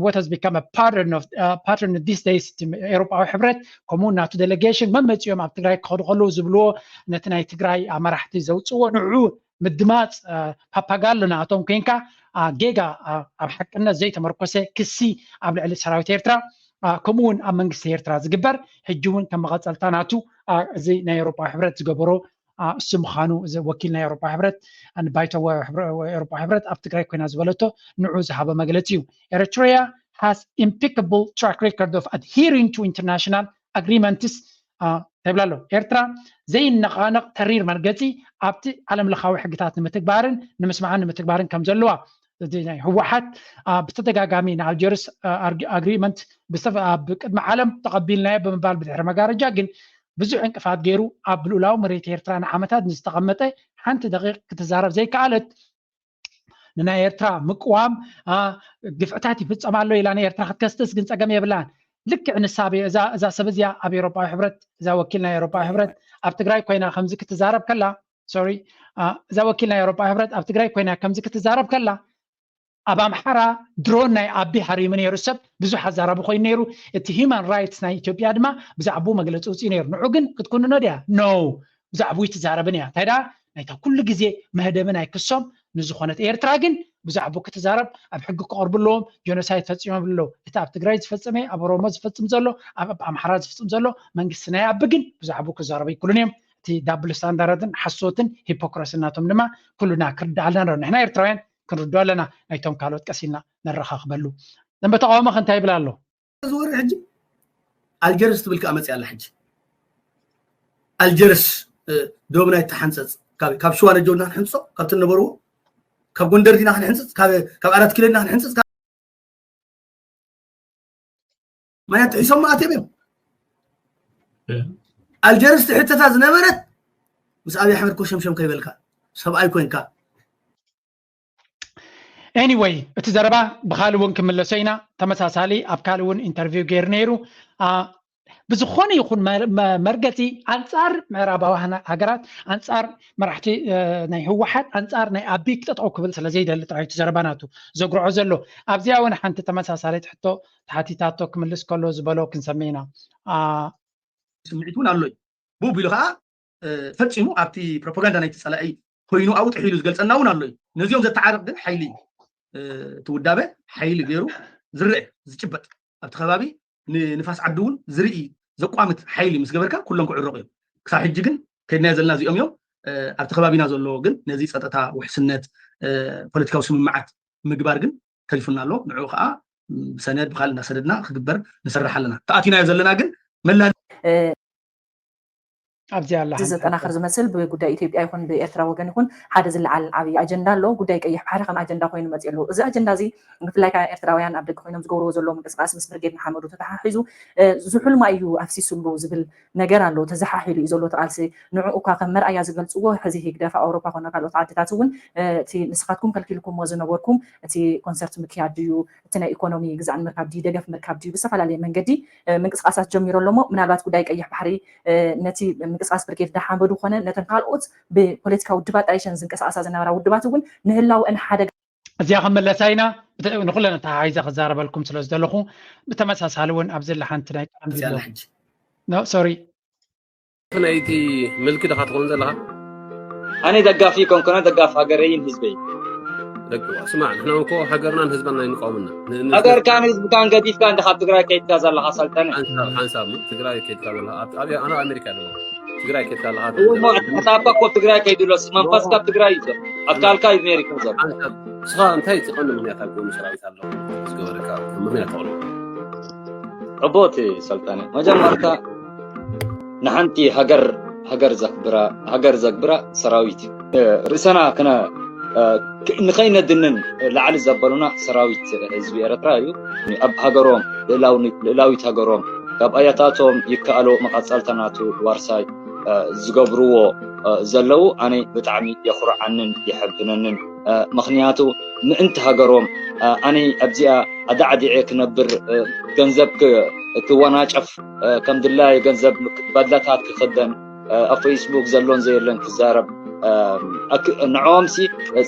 what has become a pattern of uh, pattern these days ኤሮፓዊ ሕብረት ከምኡ ናቱ ዴሌጌሽን መመፂኦም ኣብ ትግራይ ክኸዱ ከለዉ ዝብልዎ ነቲ ናይ ትግራይ መራሕቲ ዘውፅዎ ንዑ ምድማፅ ፓፓጋሎ ናቶም ኮይንካ ጌጋ ኣብ ሓቅነት ዘይተመርኮሰ ክሲ ኣብ ልዕሊ ሰራዊት ኤርትራ ከምኡ እውን ኣብ መንግስቲ ኤርትራ ዝግበር ሕጂ እውን ከም መቐፀልታ ናቱ እዚ ናይ ኤሮፓ ሕብረት ዝገበሮ እሱ ምዃኑ እዚ ወኪል ናይ ኤሮፓ ሕብረት ባይቶ ኤሮፓ ሕብረት ኣብ ትግራይ ኮይና ዝበለቶ ንዑ ዝሃበ መግለፂ እዩ Eritrea has impeccable track record of adhering to international agreements ተብላ ኣሎ ኤርትራ ዘይነቓነቕ ተሪር መርገፂ ኣብቲ ዓለም ለኻዊ ሕግታት ንምትግባርን ንምስማዕን ንምትግባርን ከም ዘለዋ እዚ ናይ ህወሓት ብተደጋጋሚ ንኣልጀርስ ኣግሪመንት ብቅድሚ ዓለም ተቐቢልናዮ ብምባል ብድሕሪ መጋረጃ ግን ብዙሕ ዕንቅፋት ገይሩ ኣብ ልኡላዊ መሬት ኤርትራ ንዓመታት ንዝተቐመጠ ሓንቲ ደቂቕ ክትዛረብ ዘይከኣለት ንናይ ኤርትራ ምቅዋም ግፍዕታት ይፍፀም ኣሎ ኢላ ንኤርትራ ክትከስስ ግን ፀገም የብላን ልክዕ ንሳ እዛ ሰብ እዚኣ ኣብ ኤሮፓዊ ሕብረት እዛ ወኪል ናይ ኤሮፓዊ ሕብረት ኣብ ትግራይ ኮይና ከምዚ ክትዛረብ ከላ ሶሪ እዛ ወኪል ናይ ኤሮፓዊ ሕብረት ኣብ ትግራይ ኮይና ከምዚ ክትዛረብ ከላ ኣብ ኣምሓራ ድሮን ናይ ኣቢ ሃሪሙ ነይሩ ሰብ ብዙሕ ኣዛራቢ ኮይኑ ነይሩ እቲ ሂማን ራይትስ ናይ ኢትዮጵያ ድማ ብዛዕባኡ መግለፂ ውፅኡ ነይሩ ንዑ ግን ክትኩንኖ ድያ no ብዛዕባኡ ይትዛረብን እያ እንታይ ደኣ ናይታ ኩሉ ግዜ መህደሚ ናይ ክሶም ንዝኾነት ኤርትራ ግን ብዛዕባኡ ክትዛረብ ኣብ ሕጊ ክቐርቡ ኣለዎም። ጀኖሳይድ ፈፂሞም ኣለዉ። እቲ ኣብ ትግራይ ዝፈፀመ፣ ኣብ ኦሮሞ ዝፈፅም ዘሎ፣ ኣብ ኣምሓራ ዝፍፅም ዘሎ መንግስቲ ናይ ኣቢ ግን ብዛዕባኡ ክዛረቡ ኣይክእሉን እዮም። እቲ ዳብል ስታንዳርድን ሓሶትን ሂፖክራሲ ናቶም ድማ ኩሉና ክርዳኣልና ንሕና ኤርትራውያን ክንርዶ ኣለና። ናይቶም ካልኦት ቀሲልና ነረኻኽበሉ። ደንበ ተቃውሞ ከ እንታይ ይብል ኣሎ? ዝወርሕ ሕጂ ኣልጀርስ ትብል ከዓ መፅያ ኣላ። ሕጂ ኣልጀርስ ዶብና ይተሓንፀፅ፣ ካብ ሽዋ ነጀውና ክንሕንፆ ካብቲ ነበርዎ፣ ካብ ጎንደር ዲና ክንሕንፅፅ፣ ካብ ኣራት ኪሎ ዲና ክንሕንፅፅ። ማያት ጥሒሶም ኣትዮም እዮም። ኣልጀርስ ትሕተታ ዝነበረት ምስ ኣብይ ኣሕመድ ኮሸምሸም ከይበልካ ሰብኣይ ኮንካ ኤኒወይ እቲ ዘረባ ብካልእ እውን ክምለሶ ኢና። ተመሳሳሊ ኣብ ካልእ እውን ኢንተርቪው ገይሩ ነይሩ። ብዝኾነ ይኹን መርገፂ ኣንፃር ምዕራባዊ ሃገራት፣ ኣንፃር መራሕቲ ናይ ህወሓት፣ ኣንፃር ናይ ኣቢ ክጠጠው ክብል ስለዘይደሊ ጥራይ እቲ ዘረባ ናቱ ዘጉርዖ ዘሎ። ኣብዚኣ እውን ሓንቲ ተመሳሳሊት ሕቶ ተሓቲታቶ ክምልስ ከሎ ዝበሎ ክንሰምዕ ኢና። ስምዒት እውን ኣሎ እዩ። ብኡ ቢሉ ከዓ ፈፂሙ ኣብቲ ፕሮፓጋንዳ ናይቲ ፀላኢ ኮይኑ ኣብኡ ጥሒሉ ዝገልፀልና እውን ኣሎ እዩ። ነዚኦም ዘተዓርቕ ግን ሓይሊ እዩ። እቲ ውዳበ ሓይሊ ገይሩ ዝረአ ዝጭበጥ ኣብቲ ከባቢ ንንፋስ ዓዲ እውን ዝርኢ ዘቋምት ሓይሊ ምስ ገበርካ ኩሎም ክዕረቑ እዮም። ክሳብ ሕጂ ግን ከድናዮ ዘለና እዚኦም እዮም። ኣብቲ ከባቢና ዘሎ ግን ነዚ ፀጥታ ውሕስነት ፖለቲካዊ ስምምዓት ምግባር ግን ተሪፉና ኣሎ። ንዕኡ ከዓ ብሰነድ ብካልእ እናሰደድና ክግበር ንሰርሕ ኣለና። ተኣቲናዮ ዘለና ግን መላ ኣብዚኣ ኣላ እዚ ዘጠናኽር ዝመስል ብጉዳይ ኢትዮጵያ ይኹን ብኤርትራ ወገን ይኹን ሓደ ዝለዓል ዓብዪ ኣጀንዳ ኣሎ። ጉዳይ ቀይሕ ባሕሪ ከም ኣጀንዳ ኮይኑ መፂኡ ኣሎ። እዚ ኣጀንዳ እዚ ብፍላይ ከዓ ኤርትራውያን ኣብ ደገ ኮይኖም ዝገብርዎ ዘለዉ ምንቅስቃስ ምስ ብርጌድ ንሓመዱ ተተሓሒዙ ዝሑልማ እዩ ኣፍሲሱሉ ዝብል ነገር ኣሎ። ተዘሓሒሉ እዩ ዘሎ እቲ ቃልሲ። ንዕኡ እኳ ከም መርኣያ ዝገልፅዎ ሕዚ ህግደፍ ኣብ ኣውሮፓ ኮነ ካልኦት ዓድታት እውን እቲ ንስኻትኩም ከልኪልኩምዎ ዝነበርኩም እቲ ኮንሰርት ምክያድ ድዩ፣ እቲ ናይ ኢኮኖሚ ግዛዕ ንምርካብ ድዩ፣ ደገፍ ምርካብ ድዩ፣ ብዝተፈላለየ መንገዲ ምንቅስቃሳት ጀሚሩ ኣሎ። እሞ ምናልባት ጉዳይ ቀይሕ ባሕሪ ነቲ ምንቅስቃስ ብርጌድ ንሓመዱ ኮነ ነተን ካልኦት ብፖለቲካዊ ውድባት ጥራይ ሸን ዝንቀሳቀሳ ዝነበራ ውድባት እውን ንህላወአን ሓደጋ እዚኣ ክምለሳ ኢና። ንኩለን ኣተሓሒዘ ክዛረበልኩም ስለ ዝደለኹ ብተመሳሳሊ እውን ኣብዚ ሓንቲ ናይ ቀደም ቪድዮ ኖ ሶሪ ናይቲ ምልኪ ዲኻ ትኸውን ዘለኻ? ኣነ ደጋፊ ኮንኩነ ደጋፊ ሃገረይን ህዝበይ ደቂ ስማዕ፣ ንሕና እኮ ሃገርናን ህዝብናን ኣይንቃወምና። ሃገርካን ህዝብካን ገዲፍካ እንደ ካብ ትግራይ ከይድካ ዘለኻ ሰልጠነ ሓንሳብ ሓንሳብ ትግራይ ከይድካ ዘለኻ ኣብ ኣብ ኣነ ኣሜሪካ ኣለኹ። ትግራይ ከይድካ ኣለኻ እሞ ኣታባ እኮ ትግራይ ከይዱ ኣሎ። መንፈስካ ኣብ ትግራይ እዩ ዘሎ። ኣብ ካልካ እዩ ኣሜሪካ ዘሎ። ሓንሳብ ንስኻ እንታይ እቲ ቀንዲ ምክንያት ኣብ ጎኒ ሰራዊት ኣለኹ ዝገበረካ ምክንያት ተቕርቦ? ዕቦት ሰልጠነ መጀመርታ ንሓንቲ ሃገር ሃገር ዘክብራ ሃገር ዘግብራ ሰራዊት እዩ። ርእሰና ክነ ንኸይነድንን ላዕሊ ዘበሉና ሰራዊት ህዝቢ ኤረትራ እዩ። ኣብ ሃገሮም ልእላዊት ሃገሮም ካብ ኣያታቶም ይከኣሎ መቐጸልታ ናቱ ዋርሳይ ዝገብርዎ ዘለዉ ኣነ ብጣዕሚ የኹርዓንን የሐብነንን። ምኽንያቱ ምእንቲ ሃገሮም ኣነ ኣብዚኣ ኣዳዕዲዐ ክነብር ገንዘብ ክወናጨፍ ከም ድላየ ገንዘብ ባድላታት ክኽደን ኣብ ፌስቡክ ዘሎን ዘየለን ክዛረብ ንዕኦም ሲ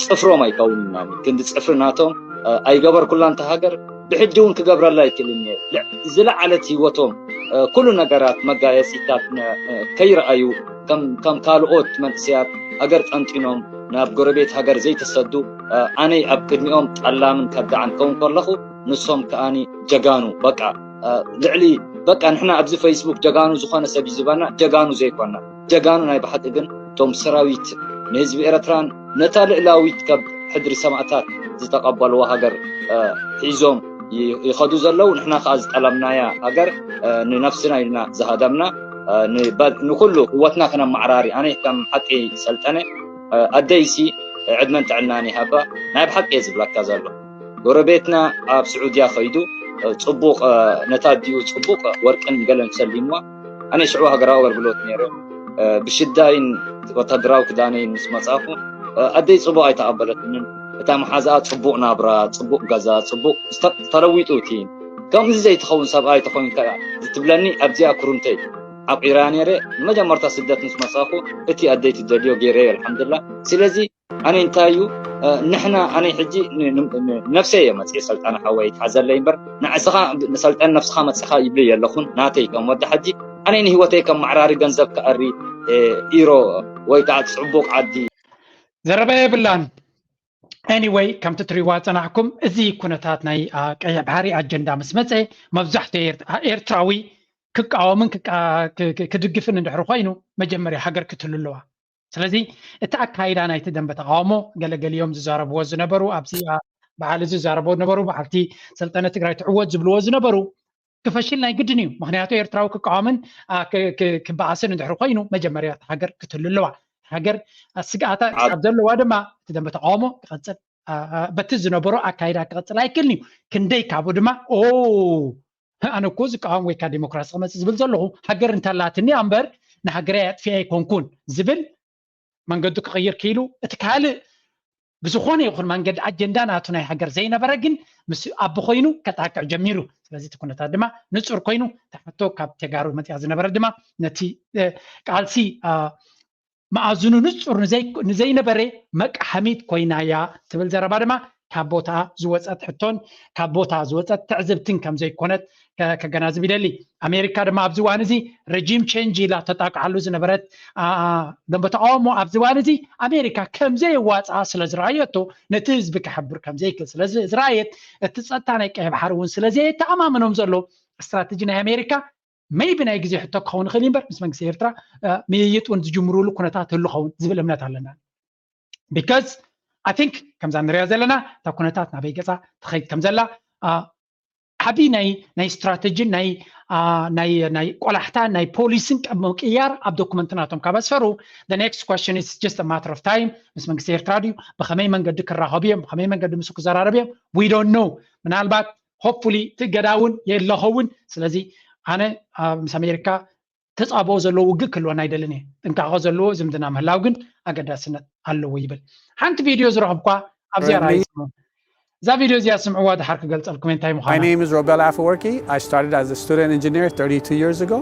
ፅፍሮም ኣይከውንን ክንዲ ፅፍሪ ናቶም ኣይገበርኩላ እንተ ሃገር ብሕጂ እውን ክገብረላ ኣይክእልን እየ። ዝለዓለት ህይወቶም ኩሉ ነገራት መጋየፂታት ከይረኣዩ ከም ካልኦት መንእሰያት ሃገር ጠንጢኖም ናብ ጎረቤት ሃገር ዘይተሰዱ ኣነይ ኣብ ቅድሚኦም ጠላምን ከዳዕን ከውን ከለኹ ንሶም ከኣኒ ጀጋኑ በቃ ልዕሊ በቃ ንሕና ኣብዚ ፌስቡክ ጀጋኑ ዝኾነ ሰብ እዩ ዝበና ጀጋኑ ዘይኮና ጀጋኑ ናይ ብሓቂ ግን እቶም ሰራዊት ንህዝቢ ኤረትራን ነታ ልእላዊት ካብ ሕድሪ ሰማእታት ዝተቐበልዋ ሃገር ሒዞም ይኸዱ ዘለዉ ንሕና ከዓ ዝጠለምናያ ሃገር ንነፍስና ኢልና ዝሃደምና ንኩሉ ህወትና ክነመዓራሪ ኣነ ከም ሓቂ ሰልጠነ ኣደይሲ ዕድመን ጥዕናን ይሃባ ናይ ብሓቂ እየ ዝብለካ ዘሎ ጎረቤትና ኣብ ስዑድያ ከይዱ ፅቡቅ ነታ ኣዲኡ ፅቡቅ ወርቅን ገለን ሰሊምዋ ኣነ ሽዑ ሃገራዊ ኣገልግሎት ነይረ ብሽዳይን ወታደራዊ ክዳነይን ምስ መፃኹ ኣደይ ፅቡቅ ኣይተቐበለትንን እታ መሓዛኣ ፅቡቅ ናብራ ፅቡቅ ገዛ ፅቡቅ ተለዊጡ እቲ ከምዚ ዘይትኸውን ሰብኣይ ተኾይንካ እያ ዝትብለኒ ኣብዚኣ ክሩንተይ ዓቂራ ነይረ ንመጀመርታ ስደት ምስ መፃኹ እቲ ኣደይ ትደልዮ ገይረዮ ኣልሓምዱላ ስለዚ ኣነ እንታይ እዩ ንሕና ኣነ ሕጂ ነብሰይ እየ መፅእ ሰልጣን ሓወይ ይትሓዘለይ እምበር ንዕስኻ ንሰልጠን ነብስኻ መፅኻ ይብሉ የለኹን ናተይ ከም ወዲ ሓጂ ኣነ ንህይወተይ ከም ማዕራሪ ገንዘብ ክኣሪ ኢሮ ወይ ከዓ ፅቡቅ ዓዲ ዘረባ የብላን Anyway፣ ከምቲ ትሪዋ ጸናሕኩም፣ እዚ ኩነታት ናይ ቀይሕ ባሕሪ ኣጀንዳ ምስ መጸ፣ መብዛሕትኡ ኤርትራዊ ክቃወምን ክድግፍን እንድሕር ኮይኑ፣ መጀመርያ ሃገር ክትህሉ ኣለዋ። ስለዚ እቲ ኣካይዳ ናይቲ ደንበ ተቃውሞ፣ ገለገሊኦም ዝዛረብዎ ዝነበሩ፣ ኣብዚ በዓል እዚ ዝዛረብዎ ዝነበሩ፣ በዓልቲ ሰልጠነ ትግራይ ትዕወት ዝብልዎ ዝነበሩ፣ ክፈሽል ናይ ግድን እዩ። ምክንያቱ ኤርትራዊ ክቃወምን ክበኣስን እንድሕር ኮይኑ፣ መጀመርያ እቲ ሃገር ክትህሉ ኣለዋ። ሃገር ስግኣታ ኣብ ዘለዋ ድማ እቲ ደንበ ተቃውሞ ክቐጽል፣ በቲ ዝነበሮ ኣካይዳ ክቐጽል ኣይክእልን እዩ። ክንደይ ካብኡ ድማ ኦ ኣነ እኮ ዝቃወም ወይ ከዓ ዲሞክራሲ ክመጽእ ዝብል ዘለኹ፣ ሃገር እንተላትኒ እምበር ንሃገረይ ኣጥፊኣ ኣይኮንኩን ዝብል መንገዱ ክቕይር ክኢሉ፣ እቲ ካልእ ብዝኾነ ይኹን መንገዲ ኣጀንዳ ናቱ ናይ ሃገር ዘይነበረ ግን ምስ ኣቢ ኮይኑ ከጣቅዕ ጀሚሩ። ስለዚ እቲ ኩነታት ድማ ንጹር ኮይኑ፣ እታ ሕቶ ካብ ተጋሩ መጽያ ዝነበረ ድማ ነቲ ቃልሲ መኣዝኑ ንጹር ንዘይነበረ መቃሓሚት ኮይና እያ ትብል ዘረባ ድማ ካብ ቦታ ዝወፀት ሕቶን ካብ ቦታ ዝወፀት ትዕዝብትን ከም ዘይኮነት ከገናዝብ ይደሊ። ኣሜሪካ ድማ ኣብዚ እዋን እዚ ረጂም ቸንጅ ኢላ ተጣቅዓሉ ዝነበረት ደንበ ተቃውሞ ኣብዚ እዋን እዚ ኣሜሪካ ከም ዘየዋፅኣ ስለ ዝረኣየቶ፣ ነቲ ህዝቢ ከሕብር ከም ዘይክእል ስለ ዝረኣየት፣ እቲ ፀጥታ ናይ ቀይ ባሕሪ እውን ስለ ዘየተኣማምኖም ዘሎ ስትራተጂ ናይ ኣሜሪካ maybe ናይ ግዜ ሕቶ ክኸውን ይኽእል እምበር ምስ መንግስቲ ኤርትራ ምይይጥ እውን ዝጅምሩሉ ኩነታት ህሉ ኸውን ዝብል እምነት ኣለና። Because I think ከምዛ ንሪያ ዘለና እታ ኩነታት ናበይ ገፃ ትኸይድ ከም ዘላ ዓብዪ ናይ ናይ ስትራተጂን ናይ ናይ ናይ ቆላሕታ ናይ ፖሊስን ቅያር ኣብ ዶኩመንትናቶም ካብ ኣስፈሩ፣ the next question is just a matter of time። ምስ መንግስቲ ኤርትራ ድዩ? ብኸመይ መንገዲ ክራኸቡ እዮም? ብኸመይ መንገዲ ምስ ክዘራረቡ እዮም? We don't know። ምናልባት hopefully እቲ እገዳ እውን የለኸውን። ስለዚ ኣነ ምስ ኣሜሪካ ተፃብኦ ዘለዎ ውግእ ክህልወና ኣይደልን እየ። ጥንቃቐ ዘለዎ ዝምድና ምህላው ግን ኣገዳስነት ኣለዎ ይብል። ሓንቲ ቪድዮ ዝረኸብኳ ኣብዚኣ ርኣዩ። እዛ ቪድዮ እዚኣ ስምዕዋ፣ ድሓር ክገልፀልኩም እንታይ ምዃና። My name is Robel Afewerki. I started as a student engineer thirty-two years ago,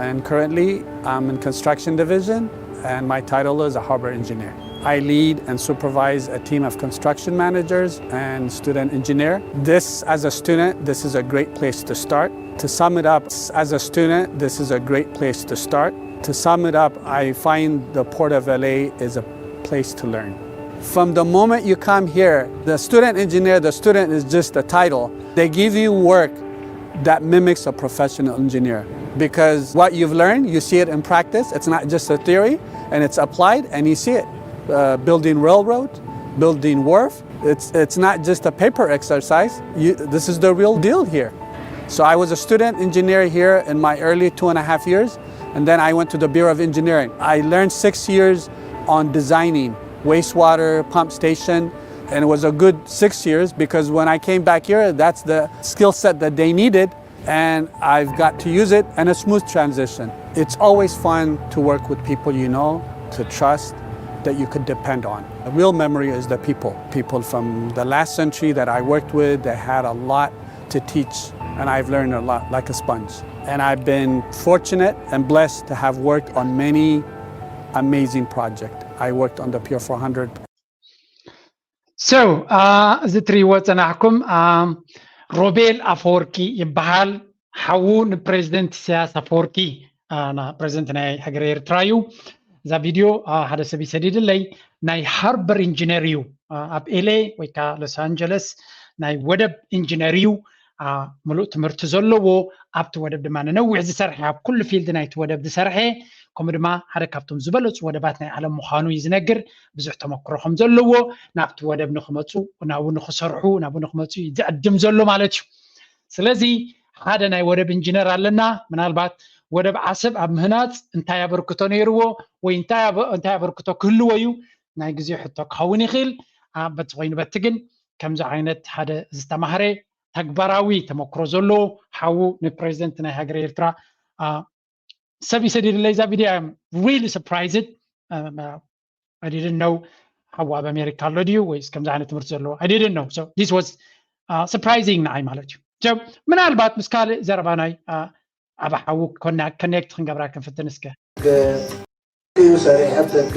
and currently I'm in construction division, and my title is a harbor engineer. I lead and supervise a team of construction managers and student engineer. This, as a student, this is a great place to start. To sum it up, as a student, this is a great place to start. To sum it up, I find the Port of L A is a place to learn. From the moment you come here, the student engineer, the student is just a title. They give you work that mimics a professional engineer, because what you've learned, you see it in practice. It's not just a theory, and it's applied, and you see it. Uh, building railroad, building wharf. It's, it's not just a paper exercise. You, this is the real deal here. So I was a student engineer here in my early two and a half years, and then I went to the Bureau of Engineering. I learned six years on designing wastewater pump station, and it was a good six years because when I came back here, that's the skill set that they needed, and I've got to use it, and a smooth transition. It's always fun to work with people you know, to trust, that you could depend on. A real memory is the people. People from the last century that I worked with, they had a lot to teach, and I've learned a lot, like a sponge. And I've been fortunate and blessed to have worked on many amazing projects. I worked on the Pier four hundred. So, እዚ ትሪእዎ ጸናሕኩም ሮቤል ኣፈወርቂ ይበሃል። ሓዉ ንፕሬዚደንት ኢሳያስ ኣፈወርቂ፣ ፕሬዚደንት ናይ ሃገር ኤርትራ እዩ። እዛ ቪድዮ ሓደ ሰብ ይሰዲድለይ። ናይ ሃርበር ኢንጂነር እዩ። ኣብ ኤልኤ ወይ ከዓ ሎስ ኣንጀለስ ናይ ወደብ ኢንጂነር እዩ። ምሉእ ትምህርቲ ዘለዎ፣ ኣብቲ ወደብ ድማ ንነዊሕ ዝሰርሐ፣ ኣብ ኩሉ ፊልድ ናይቲ ወደብ ዝሰርሐ፣ ከምኡ ድማ ሓደ ካብቶም ዝበለፁ ወደባት ናይ ዓለም ምዃኑ እዩ ዝነግር። ብዙሕ ተመክሮ ከም ዘለዎ፣ ናብቲ ወደብ ንክመፁ፣ ናብኡ ንክሰርሑ፣ ናብኡ ንክመፁ እዩ ዝዕድም ዘሎ ማለት እዩ። ስለዚ ሓደ ናይ ወደብ ኢንጂነር ኣለና። ምናልባት ወደብ ዓሰብ ኣብ ምህናፅ እንታይ ኣበርክቶ ነይርዎ ወይ እንታይ ኣበርክቶ ክህልዎ እዩ፣ ናይ ግዜ ሕቶ ክኸውን ይኽእል። በቲ ኮይኑ በቲ ግን ከምዚ ዓይነት ሓደ ዝተማህረ ተግባራዊ ተመክሮ ዘለዎ ሓዉ ንፕሬዚደንት ናይ ሃገር ኤርትራ ሰብ ይሰዲድለይ እዛ ቪድዮ። I am really surprised. I didn't know ሓዉ ኣብ ኣሜሪካ ኣሎ ድዩ ወይስ ከምዚ ዓይነት ትምህርቲ ዘለዎ? I didn't know. So this was surprising ንዓይ ማለት እዩ። ምናልባት ምስ ካልእ ዘረባ ናይ ኣብ ሓዉ ኮና-፣ ኮኔክት ክንገብራ ክንፍትን እስከ። እዩ ሰሪሐ ደገ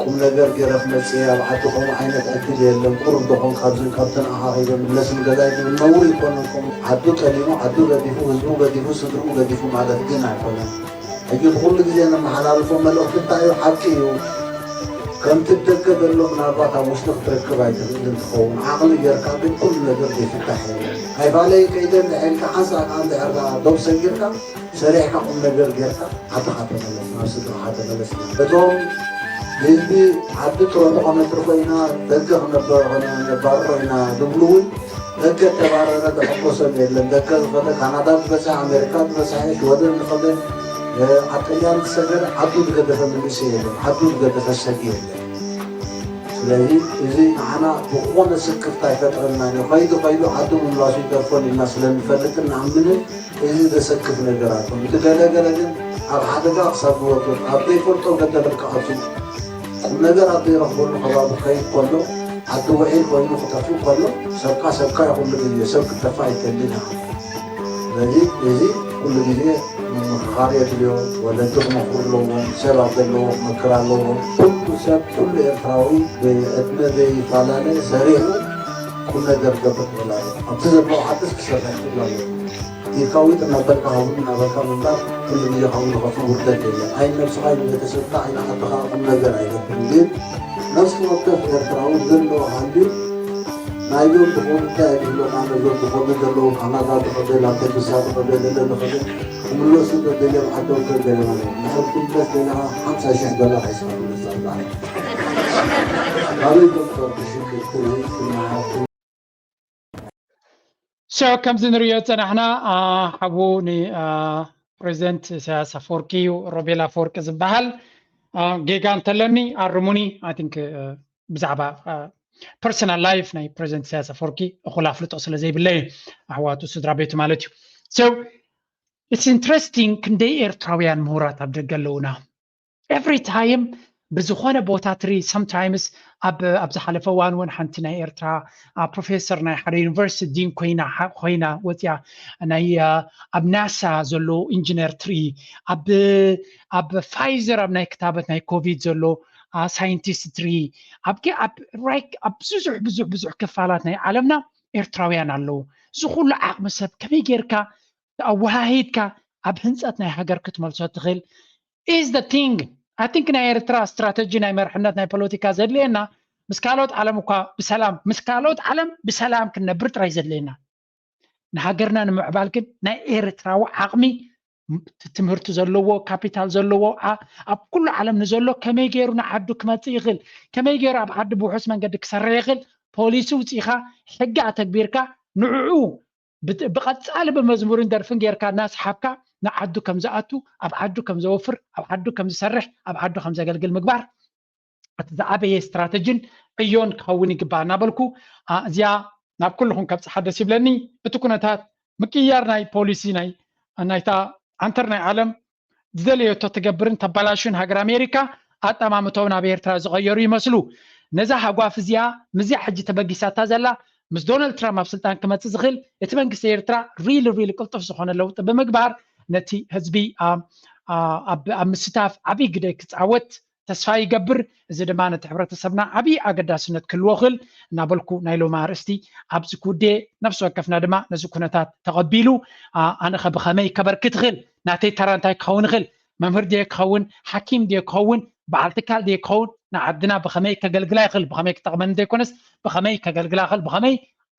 ቁም ነገር ገይረ ክመፅእ እየ። ኣብ ዓዲ ከምኡ ዓይነት ዕድል የለን። ቁሩብ ዶ ኾን ካብዝን ካብትን ኣኻኺበ ምለስን ገዛይ ዝብል ነውሪ ይኮነኩም። ዓዱ ጠሊሙ ዓዱ ገዲፉ ህዝቡ ገዲፉ ስድርኡ ገዲፉ ማለት ግን ኣይኮነን። ሕጂ ብኩሉ ግዜ ነመሓላልፎ መልእኽቲ እንታይ እዩ? ሓቂ እዩ። ከምቲ ደገ ዘሎ ምናልባት ኣብ ውሽጢ ክትረክብ ኣይትኽእልን ትኸውን። ዓቕሊ ጌርካ ግን ኩሉ ነገር ዘይፍታሕ የለን። ኣይፋለይ ከይደ እንድሕር ኢልካ ሓንሳእ ከኣ እንድሕር ደኣ ደው ሰጊርካ ሰሪሕካ ቁም ነገር ጌርካ ዓድኻ ተመለስ፣ ናብ ስድራኻ ተመለስ። እቶም ንህዝቢ ዓዲ ጥረሑ ከነትርፎ ኢና፣ ደገ ክነባርሮ ኢና ዝብሉ እውን ደገ ተባረረ ዘሐጎሶም የለን። ደገ ዝኸደ ካናዳ ዝበፅሐ፣ ኣሜሪካ ዝበፅሐ፣ ሽወደን ዝኸደ፣ ኣብ ጥልያን ዝሰገረ ዓዱ ዝገደፈ መንእሰይ የለን። ዓዱ ዝገደፈ ሰብ የለን። ስለዚ እዚ ንዓና ብዝኾነ ስክፍታ ኣይፈጥረልናን እዩ። ከይዱ ከይዱ ዓዱ ምምላሱ ይተርፎን ኢልና ስለንፈልጥን ንኣምንን እዚ ዘሰክፍ ነገር ኣሎ። እቲ ገለ ገለ ግን ኣብ ሓደጋ ክሳብ ዝወድቕ ኣብ ዘይፈልጦ ገደል ክኣቱ ቁም ነገር ኣብ ዘይረኽበሉ ከባቢ ክኸይድ ከሎ ዓዲ ውዒል ኮይኑ ክጠፍእ ከሎ ሰብካ ሰብካ እዩ ኩሉ ግዜ። ሰብ ክጠፍእ ኣይትደልን ኢኻ። ስለዚ እዚ ኩሉ ግዜ ምምኽኻር የድልዮ። ወለዲ ክመኽሩ ኣለዎም። ሰብ ኣብ ዘለዎ ክመክር ኣለዎ። ኩሉ ሰብ ኩሉ ኤርትራዊ ብዕድመ ዘይፈላለ ሰሪሑ ቁም ነገር ክገብር ክኽእል ኣለዎ። ኣብቲ ዘለዎ ዓድስ ክሰርሕ ክኽእል ኣለዎ። ኢድካ ዊጥ እናበልካ ሃቡኒ እናበልካ ምንባር ኩሉ ግዜ ካብኡ ዝኸፍእ ውርደት የለን። ኣይ ነብስኻ ኣይ ንቤተሰብካ ኣይ ንዓድኻ ቁም ነገር ኣይገብርን። ግን ነፍሲ ወከፍ ኤርትራዊ ዘለዎ ሃልዩ ናይዞም ዝኾኑ እንታይ ይብሎና ነዞም ዝኾኑ ዘለዉ ካናዳ ዝኸደ ናብ ተግሳ ዝኸደ ገለ ዝኸደ ክምለሱ ደደልዮም ዓዶም ከገለና እዮም። ንሕር ክትምለስ ደለኻ ሓምሳ ሽሕ ዶላር ኣይስኻ ትመልሳ ትበሃል። ካበይ ዶክተር ትሽክር ትርኢ ትመሃር So ከምዚ ንሪኦ ዝፀናሕና ሓቡ ንፕሬዚደንት ኢሳያስ ኣፈወርቂ እዩ። ሮቤል ኣፈወርቂ ዝበሃል። ጌጋ እንተለኒ ኣርሙኒ። I think ብዛዕባ personal life ናይ ፕሬዚደንት ኢሳያስ ኣፈወርቂ እኹል ኣፍልጦ ስለ ዘይብለይ፣ ኣሕዋቱ ስድራ ቤቱ ማለት እዩ። So it's interesting፣ ክንደይ ኤርትራውያን ምሁራት ኣብ ደገ ኣለውና። Every time ብዝኾነ ቦታ ትርኢ። Sometimes ኣብ ኣብ ዝሓለፈ እዋን እውን ሓንቲ ናይ ኤርትራ ፕሮፌሰር ናይ ሓደ ዩኒቨርሲቲ ዲን ኮይና ኮይና ወፅያ። ናይ ኣብ ናሳ ዘሎ ኢንጂነር ትርኢ። ኣብ ኣብ ፋይዘር ኣብ ናይ ክታበት ናይ ኮቪድ ዘሎ ሳይንቲስት ትርኢ። ኣብ ኣብ ብዙሕ ብዙሕ ብዙሕ ክፋላት ናይ ዓለምና ኤርትራውያን ኣለዉ። እዚ ኩሉ ዓቕሚ ሰብ ከመይ ጌርካ ኣወሃሂድካ ኣብ ህንፀት ናይ ሃገር ክትመልሶ ትኽእል is the thing። I think ናይ ኤርትራ ስትራተጂ ናይ መርሕነት ናይ ፖለቲካ ዘድልየና ምስ ካልኦት ዓለም እኳ ብሰላም ምስ ካልኦት ዓለም ብሰላም ክንነብር ጥራይ ዘድልየና። ንሃገርና ንምዕባል ግን ናይ ኤርትራዊ ዓቕሚ ትምህርቲ ዘለዎ ካፒታል ዘለዎ ኣብ ኩሉ ዓለም ንዘሎ ከመይ ገይሩ ንዓዱ ክመፅእ ይኽእል፣ ከመይ ገይሩ ኣብ ዓዲ ብውሑስ መንገዲ ክሰርሕ ይኽእል፣ ፖሊሲ ውፂእኻ ሕጊ ኣተግቢርካ ንዕኡ ብቐፃሊ ብመዝሙርን ደርፍን ጌርካ እናስሓብካ ንዓዱ ከም ዝኣቱ ኣብ ዓዱ ከም ዘወፍር ኣብ ዓዱ ከም ዝሰርሕ ኣብ ዓዱ ከም ዘገልግል ምግባር እቲ ዝዓበየ ስትራተጅን ዕዮን ክኸውን ይግባእ እናበልኩ እዚኣ ናብ ኩልኹም ከብፅሓ ደስ ይብለኒ። እቲ ኩነታት ምቅያር ናይ ፖሊሲ ናይ ናይታ ዓንተር ናይ ዓለም ዝደለየቶ ትገብርን ተባላሹን ሃገር ኣሜሪካ ኣጠማምተው ናብ ኤርትራ ዝቐየሩ ይመስሉ። ነዛ ሃጓፍ እዚኣ ምስዚኣ ሕጂ ተበጊሳታ ዘላ ምስ ዶናልድ ትራምፕ ኣብ ስልጣን ክመፅእ ዝኽእል እቲ መንግስቲ ኤርትራ ሪል ሪል ቅልጡፍ ዝኾነ ለውጢ ብምግባር ነቲ ህዝቢ ኣብ ምስታፍ ዓብይ ግደ ክፃወት ተስፋ ይገብር። እዚ ድማ ነቲ ሕብረተሰብና ዓብዪ ኣገዳስነት ክህልዎ ክእል እናበልኩ ናይ ሎሚ ኣርእስቲ ኣብዚ ክውድየ። ነፍሲ ወከፍና ድማ ነዚ ኩነታት ተቐቢሉ ኣነኸ ብኸመይ ከበርክት ክእል፣ ናተይ ተራ እንታይ ክኸውን ይኽእል፣ መምህር ድየ ክኸውን፣ ሓኪም ድየ ክኸውን፣ በዓል ትካል ድየ ክኸውን፣ ንዓድና ብኸመይ ከገልግላ ይኽእል፣ ብኸመይ ክጠቕመኒ ዘይኮነስ ብኸመይ ከገልግላ ይኽእል፣ ብኸመይ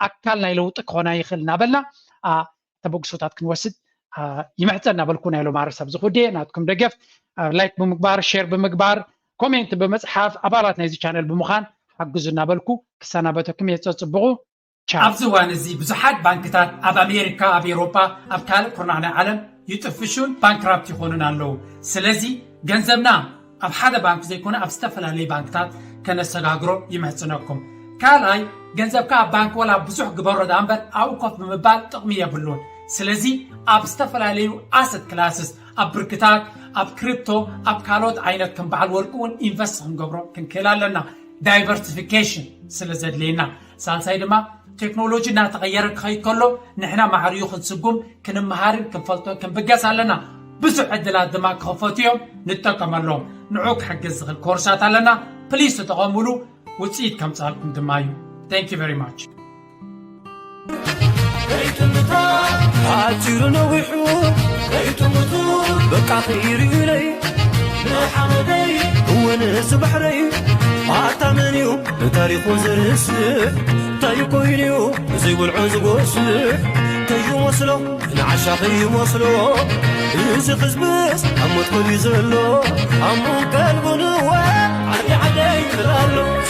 ኣካል ናይ ለውጢ ክኾና ይኽእል እናበልና ተበግሶታት ክንወስድ ይምሕፀን እናበልኩ ናይ ሎሚ ኣርእስቲ ኣብዚ ክውድየ። ናትኩም ደገፍ ላይክ ብምግባር ሼር ብምግባር ኮሜንት ብምፅሓፍ ኣባላት ናይዚ ቻነል ብምዃን ሓግዙ እናበልኩ ክሰናበተኩም እየ። ፀፅብቑ። ቻው። ኣብዚ እዋን እዚ ብዙሓት ባንክታት ኣብ ኣሜሪካ፣ ኣብ ኤውሮጳ፣ ኣብ ካልእ ኩርናዕ ናይ ዓለም ይጥፍሹን ባንክራፕት ይኾኑን ኣለዉ። ስለዚ ገንዘብና ኣብ ሓደ ባንክ ዘይኮነ ኣብ ዝተፈላለዩ ባንክታት ከነሰጋግሮ ይምሕጽነኩም። ካልኣይ ገንዘብካ ኣብ ባንክ ወላ ብዙሕ ግበሮ ደኣ እምበር ኣብኡ ኮፍ ብምባል ጥቕሚ የብሉን። ስለዚ ኣብ ዝተፈላለዩ ኣሰት ክላስስ ኣብ ብርክታት ኣብ ክሪፕቶ ኣብ ካልኦት ዓይነት ከም በዓል ወርቂ እውን ኢንቨስት ክንገብሮ ክንክእል ኣለና። ዳይቨርሲፊኬሽን ስለ ዘድልየና። ሳልሳይ ድማ ቴክኖሎጂ እናተቐየረ ክኸይድ ከሎ ንሕና ማዕሪኡ ክንስጉም ክንመሃርን ክንፈልጦን ክንብገስ ኣለና። ብዙሕ ዕድላት ድማ ክኸፈቱ እዮም፣ ንጠቀመሎም። ንዑ ክሕግዝ ዝኽእል ኮርሳት ኣለና። ፕሊስ ተጠቐሙሉ፣ ውፅኢት ከምፅኣልኩም ድማ እዩ። Thank you very much። ከይጥምታ ኣቲሩ ነዊሑ ከይጥምቱ በቃ ከይርዩለይ ሓመደይ እውን እዚ ባሕረይ ኣታ መን እዩ ንታሪኹ ዝርስዕ እንታይ ኮይኑዩ ዘይብልዑ ዝጎስዕ ከይመስሎ ንዓሻ ከይመስሎ እዚ ህዝብስ ኣብ ሞት ኮልዩ ዘሎ ኣሙን ቀልቡን ወ ዓዲ ዓደይ ይብል ኣሎ